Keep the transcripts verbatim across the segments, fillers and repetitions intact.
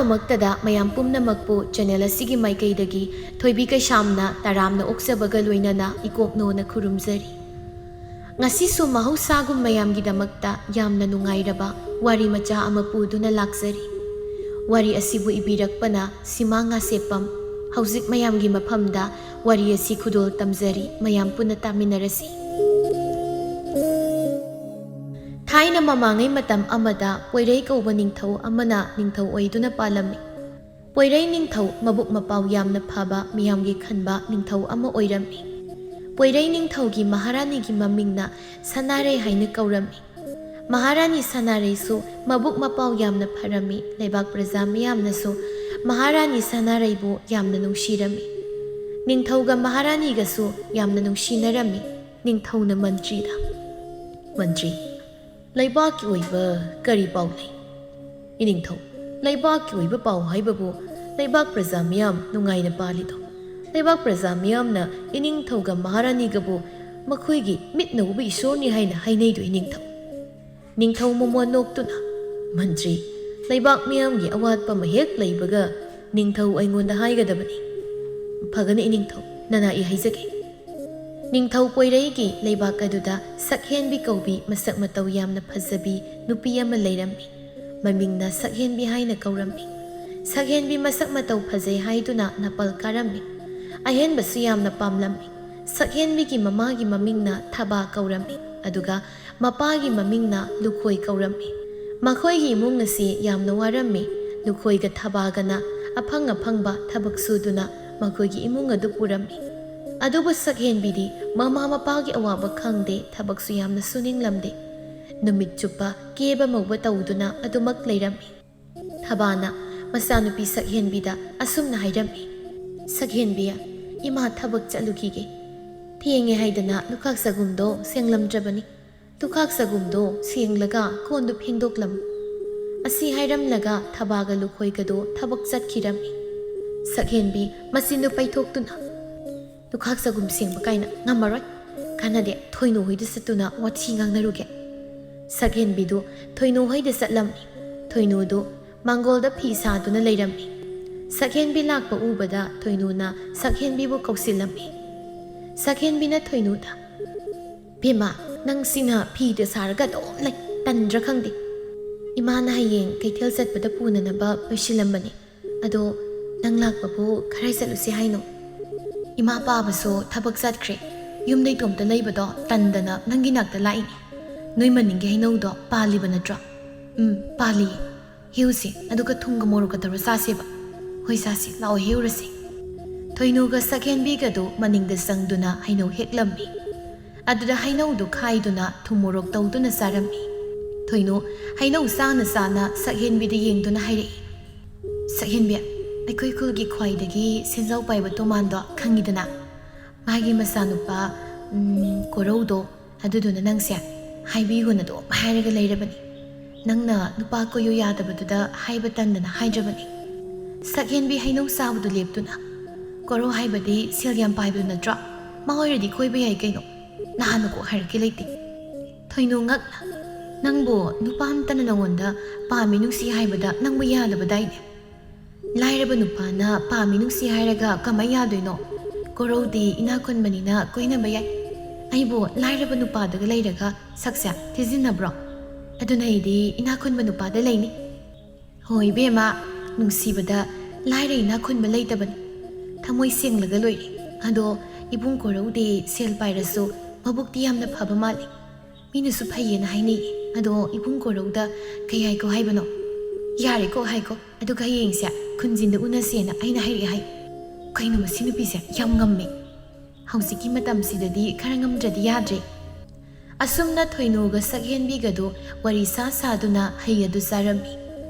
ꯑꯃꯛꯇꯗ ꯃꯌꯥꯝ ꯄꯨꯝꯅꯃꯛꯄꯨ ꯆꯦꯅꯦꯜ ꯑꯁꯤꯒꯤ ꯃꯥꯏꯀꯩꯗꯒꯤ ꯊꯣꯏꯕꯤ ꯀꯩꯁꯥꯝꯅ ꯇꯔꯥꯝꯅ ꯑꯣꯛꯆꯕꯒ ꯂꯣꯏꯅꯅ ꯏꯀꯣꯛꯅꯣꯅ ꯈꯨꯔꯨꯝꯖꯔꯤ꯫ ꯉꯁꯤꯁꯨ ꯃꯍꯧꯁꯥꯒꯨꯝ ꯃꯌꯥꯝꯒꯤꯗꯃꯛꯇ ꯌꯥꯝꯅ ꯅꯨꯡꯉꯥꯏꯔꯕ ꯋꯥꯔꯤ ꯃꯆꯥ ꯑꯃ ꯄꯨꯗꯨꯅ ꯂꯥꯛꯆꯔꯤ꯫ ꯋꯥꯔꯤ ꯑꯁꯤꯕꯨ ꯏꯕꯤꯔꯛꯄꯅ ꯁꯤꯃꯥ ꯉꯥꯁꯦꯞꯄꯝ꯫ ꯍꯧꯖꯤꯛ ꯃꯌꯥꯝꯒꯤ ꯃꯐꯝꯗ ꯋꯥꯔꯤ ꯑꯁꯤ ꯈꯨꯗꯣꯜ ꯇꯝꯖꯔꯤ, ꯃꯌꯥꯝ ꯄꯨꯟꯅ ꯇꯥꯃꯤꯟꯅꯔꯁꯤ꯫ ꯊꯥꯏꯅ ꯃꯃꯥꯡꯉꯩ ꯃꯇꯝ ꯑꯃꯗ ꯄꯣꯏꯔꯩ ꯀꯧꯕ ꯅꯤꯡꯊꯧ ꯑꯃꯅ ꯅꯤꯡꯊꯧ ꯑꯣꯏꯗꯨꯅ ꯄꯥꯜꯂꯝꯃꯤ꯫ ꯄꯣꯏꯔꯩ ꯅꯤꯡꯊꯧ ꯃꯕꯨꯛ ꯃꯄꯥꯎ ꯌꯥꯝꯅ ꯐꯕ, ꯃꯤꯌꯥꯝꯒꯤ ꯈꯟꯕ ꯅꯤꯡꯊꯧ ꯑꯃ ꯑꯣꯏꯔꯝꯃꯤ꯫ ꯄꯣꯏꯔꯩ ꯅꯤꯡꯊꯧꯒꯤ ꯃꯍꯥꯔꯥꯅꯤꯒꯤ ꯃꯃꯤꯡꯅ ꯁꯅꯥꯔꯩ ꯍꯥꯏꯅ ꯀꯧꯔꯝꯃꯤ꯫ ꯃꯍꯥꯔꯥꯅꯤ ꯁꯅꯥꯔꯩꯁꯨ ꯃꯕꯨꯛ ꯃꯄꯥꯎ ꯌꯥꯝꯅ ꯐꯔꯝꯃꯤ꯫ ꯂꯩꯕꯥꯛ ꯄ꯭ꯔꯖꯥ ꯃꯤꯌꯥꯝꯅꯁꯨ ꯃꯍꯥꯔꯥꯅꯤ ꯁꯅꯥꯔꯩꯕꯨ ꯌꯥꯝꯅ ꯅꯨꯡꯁꯤꯔꯝꯃꯤ꯫ ꯅꯤꯡꯊꯧꯒ ꯃꯍꯥꯔꯥꯅꯤꯒꯁꯨ ꯌꯥꯝꯅ ꯅꯨꯡꯁꯤꯅꯔꯝꯃꯤ꯫ ꯅꯤꯡꯊꯧꯅ ꯃꯟꯇ꯭ꯔꯤꯗ, "ꯃꯟꯇ꯭ꯔꯤ, ꯂꯩꯕꯥꯛꯀꯤ ꯑꯣꯏꯕ ꯀꯔꯤ ꯄꯥꯎ ꯂꯩ?" "ꯏꯅꯤꯡꯊꯧ, ꯂꯩꯕꯥꯛꯀꯤ ꯑꯣꯏꯕ ꯄꯥꯎ ꯍꯥꯏꯕꯕꯨ ꯂꯩꯕꯥꯛ ꯄ꯭ꯔꯖꯥ ꯃꯤꯌꯥꯝ ꯅꯨꯡꯉꯥꯏꯅ ꯄꯥꯜꯂꯤꯗꯣ꯫ ꯂꯩꯕꯥꯛ ꯄ꯭ꯔꯖꯥ ꯃꯤꯌꯥꯝꯅ ꯏꯅꯤꯡꯊꯧꯒ ꯃꯍꯥꯔꯥꯅꯤꯒꯕꯨ ꯃꯈꯣꯏꯒꯤ ꯃꯤꯠꯅ ꯎꯕ ꯏꯁꯣꯔꯅꯤ ꯍꯥꯏꯅ ꯍꯥꯏꯅꯩꯗꯣ, ꯏꯅꯤꯡꯊꯧ?" ꯅꯤꯡꯊꯧ ꯃꯃꯣꯟ ꯅꯣꯛꯇꯨꯅ, "ꯃꯟꯇ꯭ꯔꯤ, ꯂꯩꯕꯥꯛ ꯃꯤꯌꯥꯝꯒꯤ ꯑꯋꯥꯠꯄ ꯑꯃ ꯍꯦꯛ ꯂꯩꯕꯒ ꯅꯤꯡꯊꯧ ꯑꯩꯉꯣꯟꯗ ꯍꯥꯏꯒꯗꯕꯅꯤ꯫ ꯐꯒꯅꯤ ꯏꯅꯤꯡꯊꯧ, ꯅꯅꯥ ꯑꯩ ꯍꯥꯏꯖꯒꯦ꯫" ꯅꯤꯡꯊꯧ ꯄꯣꯏꯔꯩꯒꯤ ꯂꯩꯕꯥꯛ ꯑꯗꯨꯗ ꯁꯛꯍꯦꯟꯕꯤ ꯀꯧꯕꯤ ꯃꯁꯛ ꯃꯇꯧ ꯌꯥꯝꯅ ꯐꯖꯕꯤ ꯅꯨꯄꯤ ꯑꯃ ꯂꯩꯔꯝꯃꯤ꯫ ꯃꯃꯤꯡꯅ ꯁꯛꯍꯦꯟꯕꯤ ꯍꯥꯏꯅ ꯀꯧꯔꯝꯃꯤ꯫ ꯁꯛꯍꯦꯟꯕꯤ ꯃꯁꯛ ꯃꯇꯧ ꯐꯖꯩ ꯍꯥꯏꯗꯨꯅ ꯅꯥꯄꯜ ꯀꯥꯔꯝꯃꯤ꯫ ꯑꯍꯦꯟꯕꯁꯨ ꯌꯥꯝꯅ ꯄꯥꯝꯂꯝꯃꯤ꯫ ꯁꯛꯍꯦꯟꯕꯤꯒꯤ ꯃꯃꯥꯒꯤ ꯃꯃꯤꯡꯅ ꯊꯕꯥ ꯀꯧꯔꯝꯃꯤ, ꯑꯗꯨꯒ ꯃꯄꯥꯒꯤ ꯃꯃꯤꯡꯅ ꯂꯨꯈꯣꯏ ꯀꯧꯔꯝꯃꯤ꯫ ꯃꯈꯣꯏꯒꯤ ꯏꯃꯨꯡ ꯑꯁꯤ ꯌꯥꯝꯅ ꯋꯥꯔꯝꯃꯤ꯫ ꯂꯨꯈꯣꯏꯒ ꯊꯕꯥꯒꯅ ꯑꯐꯪ ꯑꯐꯪꯕ ꯊꯕꯛ ꯁꯨꯗꯨꯅ ꯃꯈꯣꯏꯒꯤ ꯏꯃꯨꯡ ꯑꯗꯨ ꯄꯨꯔꯝꯃꯤ꯫ ꯑꯗꯨꯕꯨ ꯁꯛꯍꯦꯟꯕꯤꯗꯤ ꯃꯃꯥ ꯃꯄꯥꯒꯤ ꯑꯋꯥꯕ ꯈꯪꯗꯦ, ꯊꯕꯛꯁꯨ ꯌꯥꯝꯅ ꯁꯨꯅꯤꯡꯂꯝꯗꯦ꯫ ꯅꯨꯃꯤꯠ ꯆꯨꯞꯄ ꯀꯦꯕ ꯃꯧꯕ ꯇꯧꯗꯨꯅ ꯑꯗꯨꯃꯛ ꯂꯩꯔꯝꯃꯤ꯫ ꯊꯕꯥꯅ ꯃꯆꯥꯅꯨꯄꯤ ꯁꯛꯍꯦꯟꯕꯤꯗ ꯑꯁꯨꯝꯅ ꯍꯥꯏꯔꯝꯃꯤ, "ꯁꯛꯍꯦꯟꯕꯤ, ꯏꯃꯥ ꯊꯕꯛ ꯆꯠꯂꯨꯈꯤꯒꯦ꯫ ꯊꯦꯡꯉꯦ ꯍꯥꯏꯗꯅ ꯂꯨꯈꯥꯛ ꯆꯒꯨꯝꯗꯣ ꯁꯦꯡꯂꯝꯗ꯭ꯔꯕꯅꯤ꯫ ꯂꯨꯈꯥꯛ ꯆꯒꯨꯝꯗꯣ ꯁꯦꯡꯂꯒ ꯀꯣꯟꯗꯨ ꯐꯦꯡꯗꯣꯛꯂꯝꯃꯨ꯫" ꯑꯁꯤ ꯍꯥꯏꯔꯝꯂꯒ ꯊꯕꯥꯒ ꯂꯨꯈꯣꯏꯒꯗꯣ ꯊꯕꯛ ꯆꯠꯈꯤꯔꯝꯃꯤ꯫ ꯁꯛꯍꯦꯟꯕꯤ ꯃꯆꯤꯟꯗꯨ ꯄꯩꯊꯣꯛꯇꯨꯅ, "ꯂꯨꯈꯥꯛ ꯆꯒꯨꯝ ꯁꯦꯡꯕ ꯀꯥꯏꯅ ꯉꯝꯃꯔꯣꯏ꯫ ꯀꯥꯟꯅꯗꯦ, ꯊꯣꯏꯅꯨ ꯍꯣꯏꯗ ꯆꯠꯇꯨꯅ ꯋꯥꯊꯤ ꯉꯥꯡꯅꯔꯨꯒꯦ꯫" ꯁꯛꯍꯦꯟꯕꯤꯗꯨ ꯊꯣꯏꯅꯨ ꯍꯣꯏꯗ ꯆꯠꯂꯝꯃꯤ꯫ ꯊꯣꯏꯅꯨꯗꯨ ꯃꯥꯡꯒꯣꯜꯗ ꯐꯤ ꯁꯥꯗꯨꯅ ꯂꯩꯔꯝꯃꯤ꯫ ꯁꯛꯍꯦꯟꯕꯤ ꯂꯥꯛꯄ ꯎꯕꯗ ꯊꯣꯏꯅꯨꯅ ꯁꯛꯍꯦꯟꯕꯤꯕꯨ ꯀꯧꯁꯤꯜꯂꯝꯃꯤ꯫ ꯁꯛꯍꯦꯟꯕꯤꯅ ꯊꯣꯏꯅꯨꯗ, "ꯕꯦꯝꯃ, ꯅꯪꯁꯤꯅ ꯐꯤꯗ ꯁꯥꯔꯒ ꯑꯗꯨꯝ ꯂꯩ, ꯇꯟꯗ꯭ꯔꯥ ꯈꯪꯗꯦ꯫ ꯏꯃꯥꯅ ꯍꯌꯦꯡ ꯀꯩꯊꯦꯜ ꯆꯠꯄꯗ ꯄꯨꯅꯅꯕ ꯂꯣꯏꯁꯤꯜꯂꯝꯕꯅꯤ꯫ ꯑꯗꯣ ꯅꯪ ꯂꯥꯛꯄꯕꯨ ꯀꯔꯥꯏ ꯆꯠꯂꯨꯁꯤ ꯍꯥꯏꯅꯣ?" "ꯏꯃꯥ ꯄꯥꯕꯁꯨ ꯊꯕꯛ ꯆꯠꯈ꯭ꯔꯦ꯫ ꯌꯨꯝꯗ ꯏꯇꯣꯝꯇ ꯂꯩꯕꯗꯣ ꯇꯟꯗꯅ ꯅꯪꯒꯤ ꯅꯥꯛꯇ ꯂꯥꯛꯏꯅꯦ꯫ ꯅꯣꯏ ꯃꯅꯤꯡꯒꯤ ꯍꯩꯅꯧꯗꯣ ꯄꯥꯜꯂꯤꯕ ꯅꯠꯇ꯭ꯔꯣ?" "ꯎꯝ, ꯄꯥꯜꯂꯤꯌꯦ꯫ ꯍꯦꯛꯎꯁꯦ, ꯑꯗꯨꯒ ꯊꯨꯝꯒ ꯃꯣꯔꯣꯛꯀ ꯇꯧꯔ ꯆꯥꯁꯦꯕ꯫" "ꯍꯣꯏ, ꯆꯥꯁꯦ, ꯂꯥꯛꯑꯣ, ꯍꯦꯛꯎꯔꯁꯦ꯫" ꯊꯣꯏꯅꯨꯒ ꯁꯛꯍꯦꯟꯕꯤꯒꯗꯨ ꯃꯅꯤꯡꯗ ꯆꯪꯗꯨꯅ ꯍꯩꯅꯧ ꯍꯦꯛꯂꯝꯃꯤ꯫ ꯑꯗꯨꯗ ꯍꯩꯅꯧꯗꯨ ꯈꯥꯏꯗꯨꯅ ꯊꯨꯝ ꯃꯣꯔꯣꯛ ꯇꯧꯗꯨꯅ ꯆꯥꯔꯝꯃꯤ꯫ ꯊꯣꯏꯅꯨ ꯍꯩꯅꯧ ꯆꯥꯅ ꯆꯥꯅ ꯁꯛꯍꯦꯟꯕꯤꯗ ꯌꯦꯡꯗꯨꯅ ꯍꯥꯏꯔꯛꯏ, "ꯁꯛꯍꯦꯟꯕꯤ, ꯑꯩꯈꯣꯏ ꯈꯨꯜꯒꯤ ꯈ꯭ꯋꯥꯏꯗꯒꯤ ꯁꯦꯟꯖꯥꯎ ꯄꯥꯏꯕ ꯇꯣꯃꯥꯟꯗꯣ ꯈꯪꯉꯤꯗꯅ? ꯃꯥꯒꯤ ꯃꯆꯥꯅꯨꯄꯥ, ꯎꯝ, ꯀꯣꯔꯧꯗꯣ, ꯑꯗꯨꯗꯨꯅ ꯅꯪꯁꯦ ꯍꯥꯏꯕꯤꯌꯨꯅ ꯑꯗꯨꯝ ꯍꯥꯏꯔꯒ ꯂꯩꯔꯕꯅꯤ꯫ ꯅꯪꯅ ꯅꯨꯄꯥ ꯀꯣꯏꯌꯨ ꯌꯥꯗꯕꯗꯨꯗ ꯍꯥꯏꯕ ꯇꯟꯗꯅ ꯍꯥꯏꯗ꯭ꯔꯕꯅꯤ꯫" ꯁꯛꯍꯦꯟꯕꯤ ꯍꯩꯅꯧ ꯆꯥꯕꯗꯨ ꯂꯦꯞꯇꯨꯅ, "ꯀꯣꯔꯧ ꯍꯥꯏꯕꯗꯤ ꯁꯦꯜ ꯌꯥꯝ ꯄꯥꯏꯕꯗꯨ ꯅꯠꯇ꯭ꯔꯣ? ꯃꯥ ꯑꯣꯏꯔꯗꯤ ꯀꯣꯏꯕ ꯌꯥꯏ ꯀꯩꯅꯣ꯫ ꯅꯍꯥꯟꯅ ꯀꯣꯛ ꯍꯥꯏꯔꯛꯀꯦ ꯂꯩꯇꯦ꯫" ꯊꯣꯏꯅꯨ ꯉꯛꯅ, "ꯅꯪꯕꯨ ꯅꯨꯄꯥ ꯑꯝꯇꯅ ꯅꯉꯣꯟꯗ ꯄꯥꯝꯃꯤ ꯅꯨꯡꯁꯤ ꯍꯥꯏꯕꯗ ꯅꯪꯕꯨ ꯌꯥꯗꯕꯗꯥꯏꯅꯦ? ꯂꯥꯏꯔꯕ ꯅꯨꯄꯥꯅ ꯄꯥꯝꯃꯤ ꯅꯨꯡꯁꯤ ꯍꯥꯏꯔꯒ ꯀꯃꯥꯏ ꯌꯥꯗꯣꯏꯅꯣ? ꯀꯣꯔꯧꯗꯤ ꯏꯅꯥꯛ ꯈꯨꯟꯕꯅꯤꯅ ꯀꯣꯏꯅꯕ ꯌꯥꯏ꯫ ꯑꯩꯕꯨ ꯂꯥꯏꯔꯕ ꯅꯨꯄꯥꯗꯒ ꯂꯩꯔꯒ ꯁꯛꯁꯦ ꯊꯤꯖꯤꯟꯅꯕ꯭ꯔꯣ? ꯑꯗꯨꯅ ꯑꯩꯗꯤ ꯏꯅꯥꯛ ꯈꯨꯟꯕ ꯅꯨꯄꯥꯗ ꯂꯩꯅꯤ꯫" "ꯍꯣꯏ ꯏꯕꯦꯝꯃ, ꯅꯨꯡꯁꯤꯕꯗ ꯂꯥꯏꯔ ꯏꯅꯥꯛ ꯈꯨꯟꯕ ꯂꯩꯇꯕꯅꯤ꯫ ꯊꯃꯣꯏ ꯁꯦꯡꯂꯒ ꯂꯣꯏꯔꯦ꯫ ꯑꯗꯣ ꯏꯕꯨꯡ ꯀꯣꯔꯧꯗꯤ ꯁꯦꯜ ꯄꯥꯏꯔꯁꯨ ꯃꯕꯨꯛꯇꯤ ꯌꯥꯝꯅ ꯐꯕ ꯃꯥꯜꯂꯤ꯫ ꯃꯤꯅꯁꯨ ꯐꯩꯌꯦꯅ ꯍꯥꯏꯅꯩꯌꯦ꯫ ꯑꯗꯣ ꯏꯕꯨꯡ ꯀꯣꯔꯧꯗ ꯀꯩ ꯍꯥꯏꯀꯣ ꯍꯥꯏꯕꯅꯣ?" "ꯌꯥꯔꯦꯀꯣ ꯍꯥꯏꯀꯣ, ꯑꯗꯨꯒ ꯍꯌꯦꯡꯁꯦ ꯈꯨꯟꯖꯤꯟꯗ ꯎꯅꯁꯦꯅ ꯑꯩꯅ ꯍꯥꯏꯔꯛꯑꯦ ꯍꯥꯏ꯫" "ꯀꯩꯅꯣ, ꯃꯁꯤ ꯅꯨꯄꯤꯁꯦ ꯌꯥꯝ ꯉꯝꯃꯦ꯫ ꯍꯧꯖꯤꯛꯀꯤ ꯃꯇꯝꯁꯤꯗꯗꯤ ꯈꯔ ꯉꯝꯗ꯭ꯔꯗꯤ ꯌꯥꯗ꯭ꯔꯦ꯫" ꯑꯁꯨꯝꯅ ꯊꯣꯏꯅꯨꯒ ꯁꯛꯍꯦꯟꯕꯤꯒꯗꯨ ꯋꯥꯔꯤ ꯁꯥ ꯁꯥꯗꯨꯅ ꯍꯩ ꯑꯗꯨ ꯆꯥꯔꯝꯃꯤ꯫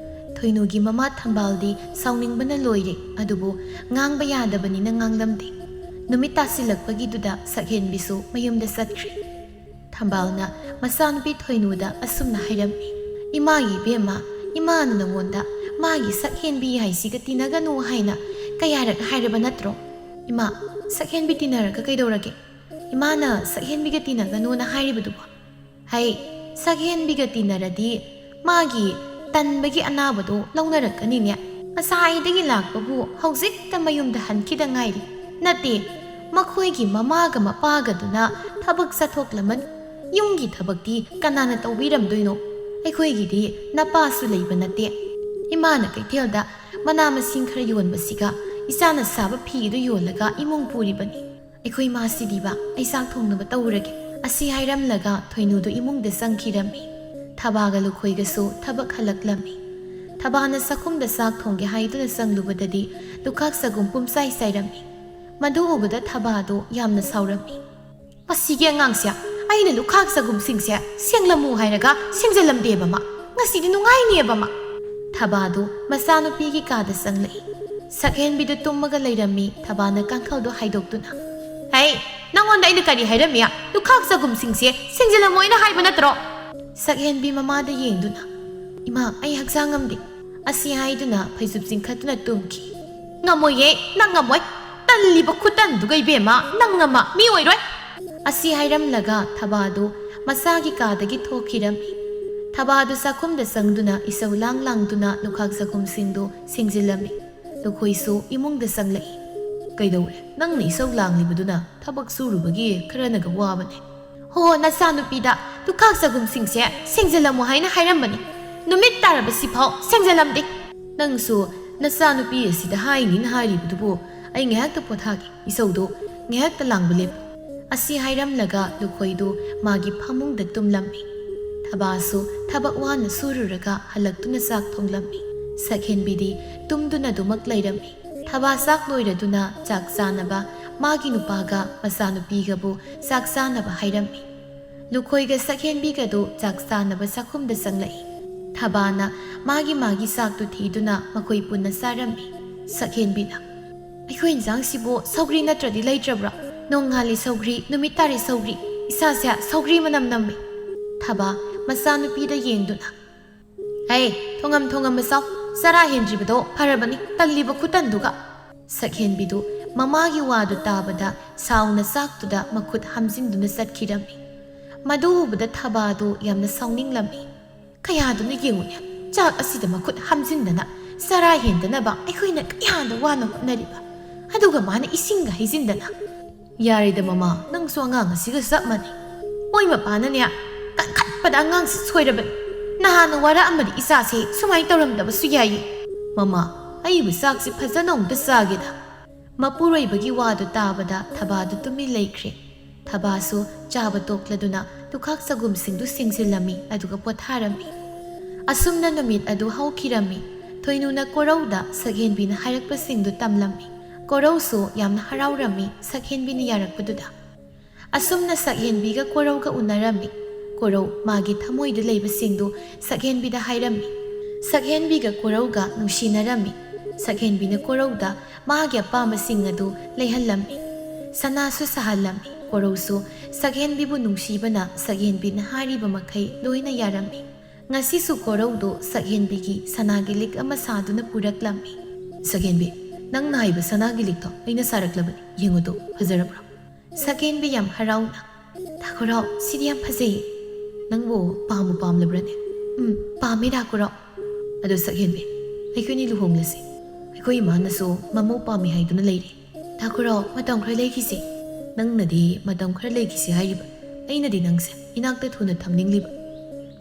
ꯊꯣꯏꯅꯨꯒꯤ ꯃꯃꯥ ꯊꯝꯕꯥꯜꯗꯤ ꯁꯥꯎꯅꯤꯡꯕꯅ ꯂꯣꯏꯔꯦ, ꯑꯗꯨꯕꯨ ꯉꯥꯡꯕ ꯌꯥꯗꯕꯅꯤꯅ ꯉꯥꯡꯂꯝꯗꯦ꯫ ꯅꯨꯃꯤꯠ ꯇꯥꯁꯤꯜꯂꯛꯄꯒꯤꯗꯨꯗ ꯁꯛꯍꯦꯟꯕꯤꯁꯨ ꯃꯌꯨꯝꯗ ꯆꯠꯈ꯭ꯔꯦ꯫ ꯊꯝꯕꯥꯜꯅ ꯃꯆꯥꯅꯨꯄꯤ ꯊꯣꯏꯅꯨꯗ ꯑꯁꯨꯝꯅ ꯍꯥꯏꯔꯝꯃꯤ, "ꯏꯃꯥꯒꯤ ꯏꯕꯦꯝꯃ, ꯏꯃꯥꯅ ꯅꯉꯣꯟꯗ ꯃꯥꯒꯤ ꯁꯛꯍꯦꯟꯕꯤ ꯍꯥꯏꯁꯤꯒ ꯇꯤꯟꯅꯒꯅꯨ ꯍꯥꯏꯅ ꯀꯌꯥꯔꯛ ꯍꯥꯏꯔꯕ ꯅꯠꯇ꯭ꯔꯣ? ꯏꯃꯥ, ꯁꯛꯍꯦꯟꯕꯤ ꯇꯤꯟꯅꯔꯒ ꯀꯩꯗꯧꯔꯒꯦ? ꯏꯃꯥꯅ ꯁꯛꯍꯦꯟꯕꯤꯒ ꯇꯤꯟꯅꯒꯅꯨꯅ ꯍꯥꯏꯔꯤꯕꯗꯨꯕꯣ? ꯍꯩ, ꯁꯛꯍꯦꯟꯕꯤꯒ ꯇꯤꯟꯅꯔꯗꯤ ꯃꯥꯒꯤ ꯇꯟꯕꯒꯤ ꯑꯅꯥꯕꯗꯣ ꯂꯧꯅꯔꯛꯀꯅꯤꯅꯦ꯫ ꯉꯁꯥꯏꯗꯒꯤ ꯂꯥꯛꯄꯕꯨ ꯍꯧꯖꯤꯛꯇ ꯃꯌꯨꯝꯗ ꯍꯟꯈꯤꯗ ꯉꯥꯏꯔꯤ꯫ ꯅꯠꯇꯦ, ꯃꯈꯣꯏꯒꯤ ꯃꯃꯥꯒ ꯃꯄꯥꯒꯗꯨꯅ ꯊꯕꯛ ꯆꯠꯊꯣꯛꯂꯝꯃꯅꯤ꯫ ꯌꯨꯝꯒꯤ ꯊꯕꯛꯇꯤ ꯀꯅꯥꯅ ꯇꯧꯕꯤꯔꯝꯗꯣꯏꯅꯣ? ꯑꯩꯈꯣꯏꯒꯤꯗꯤ ꯅꯄꯥꯁꯨ ꯂꯩꯕ ꯅꯠꯇꯦ꯫ ꯏꯃꯥꯅ ꯀꯩꯊꯦꯜꯗ ꯃꯅꯥ ꯃꯁꯤꯡ ꯈꯔ ꯌꯣꯟꯕꯁꯤꯒ ꯏꯆꯥꯅ ꯁꯥꯕ ꯐꯤꯗꯨ ꯌꯣꯜꯂꯒ ꯏꯃꯨꯡ ꯄꯨꯔꯤꯕꯅꯤ꯫ ꯑꯩꯈꯣꯏ ꯃꯥꯁꯤꯗꯤꯕ, ꯑꯩ ꯆꯥꯛ ꯊꯣꯡꯅꯕ ꯇꯧꯔꯒꯦ꯫ ꯑꯁꯤ ꯍꯥꯏꯔꯝꯂꯒ ꯊꯣꯏꯅꯨꯗꯨ ꯏꯃꯨꯡꯗ ꯆꯪꯈꯤꯔꯝꯃꯤ꯫ ꯊꯕꯥꯒ ꯂꯨꯈꯣꯏꯒꯁꯨ ꯊꯕꯛ ꯍꯜꯂꯛꯂꯝꯃꯤ꯫ ꯊꯕꯥꯅ ꯆꯥꯛꯈꯨꯝꯗ ꯆꯥꯛ ꯊꯣꯡꯒꯦ ꯍꯥꯏꯗꯨꯅ ꯆꯪꯂꯨꯕꯗꯗꯤ ꯂꯨꯈꯥꯛ ꯆꯒꯨꯝ ꯄꯨꯝꯆꯥꯏ ꯆꯥꯏꯔꯝꯃꯤ꯫ ꯃꯗꯨ ꯎꯕꯗ ꯊꯕꯥꯗꯨ ꯌꯥꯝꯅ ꯁꯥꯎꯔꯝꯃꯤ꯫ "ꯃꯁꯤꯒꯤ ꯑꯉꯥꯡꯁꯦ, ꯑꯩꯅ ꯂꯨꯈꯥꯛ ꯆꯒꯨꯝꯁꯤꯡꯁꯦ ꯁꯦꯡꯂꯝꯃꯨ ꯍꯥꯏꯔꯒ ꯁꯦꯡꯖꯜꯂꯝꯗꯦꯕ ꯃꯥ꯫ ꯉꯁꯤꯗꯤ ꯅꯨꯡꯉꯥꯏꯅꯦꯕ ꯃꯥ"꯫ ꯊꯕꯥꯗꯨ ꯃꯆꯥꯅꯨꯄꯤꯒꯤ ꯀꯥꯗ ꯆꯪꯂꯛꯏ꯫ ꯁꯛꯍꯦꯟꯕꯤꯗꯨ ꯇꯨꯝꯃꯒ ꯂꯩꯔꯝꯃꯤ꯫ ꯊꯕꯥꯅ ꯀꯥꯡꯈꯜꯗꯨ ꯍꯥꯏꯗꯣꯛꯇꯨꯅ, "ꯍꯩ, ꯅꯪꯉꯣꯟꯗ ꯑꯩꯅ ꯀꯔꯤ ꯍꯥꯏꯔꯝꯃꯤ? ꯂꯨꯈꯥꯛ ꯆꯒꯨꯝꯁꯤꯡꯁꯦ ꯁꯦꯡꯖꯜꯂꯝꯃꯣ ꯑꯩꯅ ꯍꯥꯏꯕ ꯅꯠꯇ꯭ꯔꯣ?" ꯁꯛꯍꯦꯟꯕꯤ ꯃꯃꯥꯗ ꯌꯦꯡꯗꯨꯅ, "ꯏꯃꯥ, ꯑꯩ ꯍꯛꯆꯥꯡ ꯉꯝꯗꯦ" ꯑꯁꯤ ꯍꯥꯏꯗꯨꯅ ꯐꯩꯖꯨꯞ ꯆꯤꯡꯈꯠꯇꯨꯅ ꯇꯨꯝꯈꯤ꯫ "ꯉꯝꯃꯣꯏꯌꯦ, ꯅꯪ ꯉꯝꯃꯣꯏ꯫ ꯇꯜꯂꯤꯕ ꯈꯨꯇꯟꯗꯨꯒ ꯏꯕꯦꯝꯃ, ꯅꯪ ꯑꯃ ꯃꯤ ꯑꯣꯏꯔꯣꯏ" ꯑꯁꯤ ꯍꯥꯏꯔꯝꯂꯒ ꯊꯕꯥꯗꯨ ꯃꯆꯥꯒꯤ ꯀꯥꯗꯒꯤ ꯊꯣꯛꯈꯤꯔꯝꯃꯤ꯫ ꯊꯕꯥꯗꯨ ꯆꯥꯛꯈꯨꯝꯗ ꯆꯪꯗꯨꯅ ꯏꯁꯧ ꯂꯥꯡ ꯂꯥꯡꯗꯨꯅ ꯂꯨꯈꯥꯛ ꯆꯒꯨꯝꯁꯤꯡꯗꯨ ꯁꯦꯡꯖꯤꯜꯂꯝꯃꯤ꯫ ꯂꯨꯈꯣꯏꯁꯨ ꯏꯃꯨꯡꯗ ꯆꯪꯂꯛꯏ꯫ "ꯀꯩꯗꯧꯔꯦ? ꯅꯪꯅ ꯏꯁꯧ ꯂꯥꯡꯂꯤꯕꯗꯨꯅ? ꯊꯕꯛ ꯁꯨꯔꯨꯕꯒꯤ ꯈꯔꯅꯒ ꯋꯥꯕꯅꯦ"꯫ "ꯍꯣ, ꯅꯆꯥꯅꯨꯄꯤꯗ ꯂꯨꯈꯥꯛ ꯆꯒꯨꯝꯁꯤꯡꯁꯦ ꯁꯦꯡꯖꯤꯜꯂꯝꯃꯨ ꯍꯥꯏꯅ ꯍꯥꯏꯔꯝꯕꯅꯤ꯫ ꯅꯨꯃꯤꯠ ꯇꯥꯔꯕꯁꯤꯐꯥꯎ ꯁꯦꯡꯖꯤꯜꯂꯝꯗꯦ"꯫ "ꯅꯪꯁꯨ ꯅꯆꯥꯅꯨꯄꯤ ꯑꯁꯤꯗ ꯍꯥꯏꯅꯤꯅ ꯍꯥꯏꯔꯤꯕꯗꯨꯕꯨ? ꯑꯩ ꯉꯥꯏꯍꯥꯛꯇ ꯄꯣꯊꯥꯒꯦ꯫ ꯏꯁꯧꯗꯣ ꯉꯥꯏꯍꯥꯛꯇ ꯂꯥꯡꯕ ꯂꯦꯞꯄꯨ" ꯑꯁꯤ ꯍꯥꯏꯔꯝꯂꯒ ꯂꯨꯈꯣꯏꯗꯨ ꯃꯥꯒꯤ ꯐꯃꯨꯡꯗ ꯇꯨꯝꯂꯝꯃꯤ꯫ ꯊꯕꯥꯁꯨ ꯊꯕꯛ ꯋꯥꯅ ꯁꯨꯔꯨꯔꯒ ꯍꯜꯂꯛꯇꯨꯅ ꯆꯥꯛ ꯊꯣꯡꯂꯝꯃꯤ꯫ ꯁꯛꯍꯦꯟꯕꯤꯗꯤ ꯇꯨꯝꯗꯨꯅ ꯑꯗꯨꯃꯛ ꯂꯩꯔꯝꯃꯤ꯫ ꯊꯕꯥ ꯆꯥꯛ ꯂꯣꯏꯔꯗꯨꯅ ꯆꯥꯛ ꯆꯥꯅꯕ ꯃꯥꯒꯤ ꯅꯨꯄꯥꯒ ꯃꯆꯥꯅꯨꯄꯤꯒꯕꯨ ꯆꯥꯛ ꯆꯥꯅꯕ ꯍꯥꯏꯔꯝꯃꯤ꯫ ꯂꯨꯈꯣꯏꯒ ꯁꯛꯍꯦꯟꯕꯤꯒꯗꯨ ꯆꯥꯛ ꯆꯥꯅꯕ ꯆꯥꯛꯈꯨꯝꯗ ꯆꯪꯂꯛꯏ꯫ ꯊꯕꯥꯅ ꯃꯥꯒꯤ ꯃꯥꯒꯤ ꯆꯥꯛꯇꯨ ꯊꯤꯗꯨꯅ ꯃꯈꯣꯏ ꯄꯨꯟꯅ ꯆꯥꯔꯝꯃꯤ꯫ ꯁꯛꯍꯦꯟꯕꯤꯅ, "ꯑꯩꯈꯣꯏ ꯏꯟꯁꯥꯡꯁꯤꯕꯨ ꯁꯧꯒ꯭ꯔꯤ ꯅꯠꯇ꯭ꯔꯗꯤ ꯂꯩꯇ꯭ꯔꯕ꯭ꯔꯥ? ꯅꯣꯡꯉꯥꯜꯂꯤ ꯁꯧꯒ꯭ꯔꯤ, ꯅꯨꯃꯤꯠ ꯇꯥꯔꯦ ꯁꯧꯒ꯭ꯔꯤ, ꯏꯁꯥꯁꯦ ꯁꯧꯒ꯭ꯔꯤ ꯃꯅꯝ ꯅꯝꯃꯤ"꯫ ꯊꯕꯥ ꯃꯆꯥꯅꯨꯄꯤꯗ ꯌꯦꯡꯗꯨꯅ, "ꯍꯩ, ꯊꯣꯉꯝ ꯊꯣꯉꯝ ꯃꯆꯥꯎ, ꯆꯔꯥ ꯍꯦꯟꯗ꯭ꯔꯤꯕꯗꯣ ꯐꯔꯕꯅꯤ, ꯇꯜꯂꯤꯕ ꯈꯨꯇꯟꯗꯨꯒ"꯫ ꯁꯛꯍꯦꯟꯕꯤꯗꯨ ꯃꯃꯥꯒꯤ ꯋꯥꯗꯨ ꯇꯥꯕꯗ ꯁꯥꯎꯅ ꯆꯥꯛꯇꯨꯗ ꯃꯈꯨꯠ ꯍꯥꯝꯖꯤꯟꯗꯨꯅ ꯆꯠꯈꯤꯔꯝꯃꯤ꯫ ꯃꯗꯨ ꯎꯕꯗ ꯊꯕꯥꯗꯨ ꯌꯥꯝꯅ ꯁꯥꯎꯅꯤꯡꯂꯝꯃꯤ꯫ "ꯀꯌꯥꯗꯨꯅ ꯌꯦꯡꯉꯨꯅꯦ, ꯆꯥꯛ ꯑꯁꯤꯗ ꯃꯈꯨꯠ ꯍꯥꯝꯖꯤꯟꯗꯅ ꯆꯔꯥ ꯍꯦꯟꯗꯅꯕ ꯑꯩꯈꯣꯏꯅ ꯀꯌꯥꯗ ꯋꯥꯅ ꯍꯣꯠꯅꯔꯤꯕ, ꯑꯗꯨꯒ ꯃꯥꯅ ꯏꯁꯤꯡꯒ ꯍꯩꯖꯤꯟꯗꯅ꯫ ꯌꯥꯔꯦꯗ ꯃꯃꯥ, ꯅꯪꯁꯨ ꯑꯉꯥꯡ ꯑꯁꯤꯒ ꯆꯞ ꯃꯥꯟꯅꯩ꯫ ꯃꯣꯏ ꯃꯄꯥꯅꯅꯦ, ꯀꯟꯈꯠꯄꯗ ꯑꯉꯥꯡꯁꯤ ꯁꯣꯏꯔꯕꯅꯤ꯫ ꯅꯍꯥꯟꯅ ꯋꯥꯔꯛꯑꯝꯃꯗꯤ ꯏꯆꯥꯁꯦ ꯁꯨꯃꯥꯏꯅ ꯇꯧꯔꯝꯗꯕꯁꯨ ꯌꯥꯏꯌꯦ꯫ ꯃꯃꯥ, ꯑꯩꯕꯨ ꯆꯥꯛꯁꯤ ꯐꯖꯅ ꯑꯃꯨꯛꯇ ꯆꯥꯒꯦꯗ꯫ ꯃꯄꯨꯔꯣꯏꯕꯒꯤ ꯋꯥꯗꯨ ꯇꯥꯕꯗ ꯊꯕꯥꯗꯨ ꯇꯨꯃꯤꯟ ꯂꯩꯈ꯭ꯔꯦ꯫ ꯊꯕꯥꯁꯨ ꯆꯥꯕ ꯇꯣꯛꯂꯗꯨꯅ ꯇꯨꯈꯥꯛ ꯆꯒꯨꯝꯁꯤꯡꯗꯨ ꯁꯦꯡꯖꯤꯜꯂꯝꯃꯤ, ꯑꯗꯨꯒ ꯄꯣꯊꯥꯔꯝꯃꯤ꯫ ꯑꯁꯨꯝꯅ ꯅꯨꯃꯤꯠ ꯑꯗꯨ ꯍꯧꯈꯤꯔꯝꯃꯤ꯫ ꯊꯣꯏꯅꯨꯅ ꯀꯣꯔꯧꯗ ꯁꯛꯍꯦꯟꯕꯤꯅ ꯍꯥꯏꯔꯛꯄꯁꯤꯡꯗꯨ ꯇꯝꯂꯝꯃꯤ꯫ ꯀꯣꯔꯧꯁꯨ ꯌꯥꯝꯅ ꯍꯔꯥꯎꯔꯝꯃꯤ ꯁꯛꯍꯦꯟꯕꯤꯅ ꯌꯥꯔꯛꯄꯗꯨꯗ꯫ ꯑꯁꯨꯝꯅ ꯁꯛꯍꯦꯟꯕꯤꯒ ꯀꯣꯔꯧꯒ ꯎꯅꯔꯝꯃꯤ꯫ ꯀꯣꯔꯧ ꯃꯥꯒꯤ ꯊꯃꯣꯏꯗ ꯂꯩꯕꯁꯤꯡꯗꯨ ꯁꯛꯍꯦꯟꯕꯤꯗ ꯍꯥꯏꯔꯝꯃꯤ꯫ ꯁꯛꯍꯦꯟꯕꯤꯒ ꯀꯣꯔꯧꯒ ꯅꯨꯡꯁꯤꯅꯔꯝꯃꯤ꯫ ꯁꯛꯍꯦꯟꯕꯤꯅ ꯀꯣꯔꯧꯗ ꯃꯥꯒꯤ ꯑꯄꯥꯝꯕꯁꯤꯡ ꯑꯗꯨ ꯂꯩꯍꯜꯂꯝꯃꯤ꯫ ꯁꯅꯥꯁꯨ ꯁꯥꯍꯜꯂꯝꯃꯤ꯫ ꯀꯣꯔꯧꯁꯨ ꯁꯛꯍꯦꯟꯕꯤꯕꯨ ꯅꯨꯡꯁꯤꯕꯅ ꯁꯛꯍꯦꯟꯕꯤꯅ ꯍꯥꯏꯔꯤꯕ ꯃꯈꯩ ꯂꯣꯏꯅ ꯌꯥꯔꯝꯃꯤ꯫ ꯉꯁꯤꯁꯨ ꯀꯣꯔꯧꯗꯨ ꯁꯛꯍꯦꯟꯕꯤꯒꯤ ꯁꯅꯥꯒꯤ ꯂꯤꯛ ꯑꯃ ꯁꯥꯗꯨꯅ ꯄꯨꯔꯛꯂꯝꯃꯤ꯫ "ꯁꯛꯍꯦꯟꯕꯤ, ꯅꯪꯅ ꯍꯥꯏꯕ ꯁꯅꯥꯒꯤ ꯂꯤꯛꯇꯣ ꯑꯩꯅ ꯁꯥꯔꯛꯂꯕꯅꯤ, ꯌꯦꯡꯉꯨꯗꯣ, ꯐꯖꯔꯕ꯭ꯔꯣ?" ꯁꯛꯍꯦꯟꯕꯤ ꯌꯥꯝ ꯍꯔꯥꯎꯅ, "ꯗꯥ ꯀꯣꯔꯧ, ꯁꯤꯗꯤ ꯌꯥꯝ ꯐꯖꯩꯌꯦ꯫ ꯅꯪꯕꯨ ꯄꯥꯝꯕꯨ ꯄꯥꯝꯂꯕ꯭ꯔꯅꯦ?" "ꯎꯝ, ꯄꯥꯝꯃꯦ ꯗꯥ ꯀꯣꯔꯧ꯫ ꯑꯗꯣ ꯁꯛꯍꯦꯟꯕꯤ, ꯑꯩꯈꯣꯏꯅꯤ ꯂꯨꯍꯣꯡꯂꯁꯤ꯫ ꯑꯩꯈꯣꯏ ꯏꯃꯥꯅꯁꯨ ꯃꯃꯧ ꯄꯥꯝꯃꯤ ꯍꯥꯏꯗꯨꯅ ꯂꯩꯔꯦ꯫ ꯗꯥ ꯀꯣꯔꯧ, ꯃꯇꯝ ꯈꯔ ꯂꯩꯈꯤꯁꯤ꯫ ꯅꯪꯅꯗꯤ ꯃꯇꯝ ꯈꯔ ꯂꯩꯈꯤꯁꯤ ꯍꯥꯏꯔꯤꯕ, ꯑꯩꯅꯗꯤ ꯅꯪꯁꯦ ꯏꯅꯥꯛꯇ ꯊꯨꯅ ꯊꯝꯅꯤꯡꯂꯤꯕ꯫"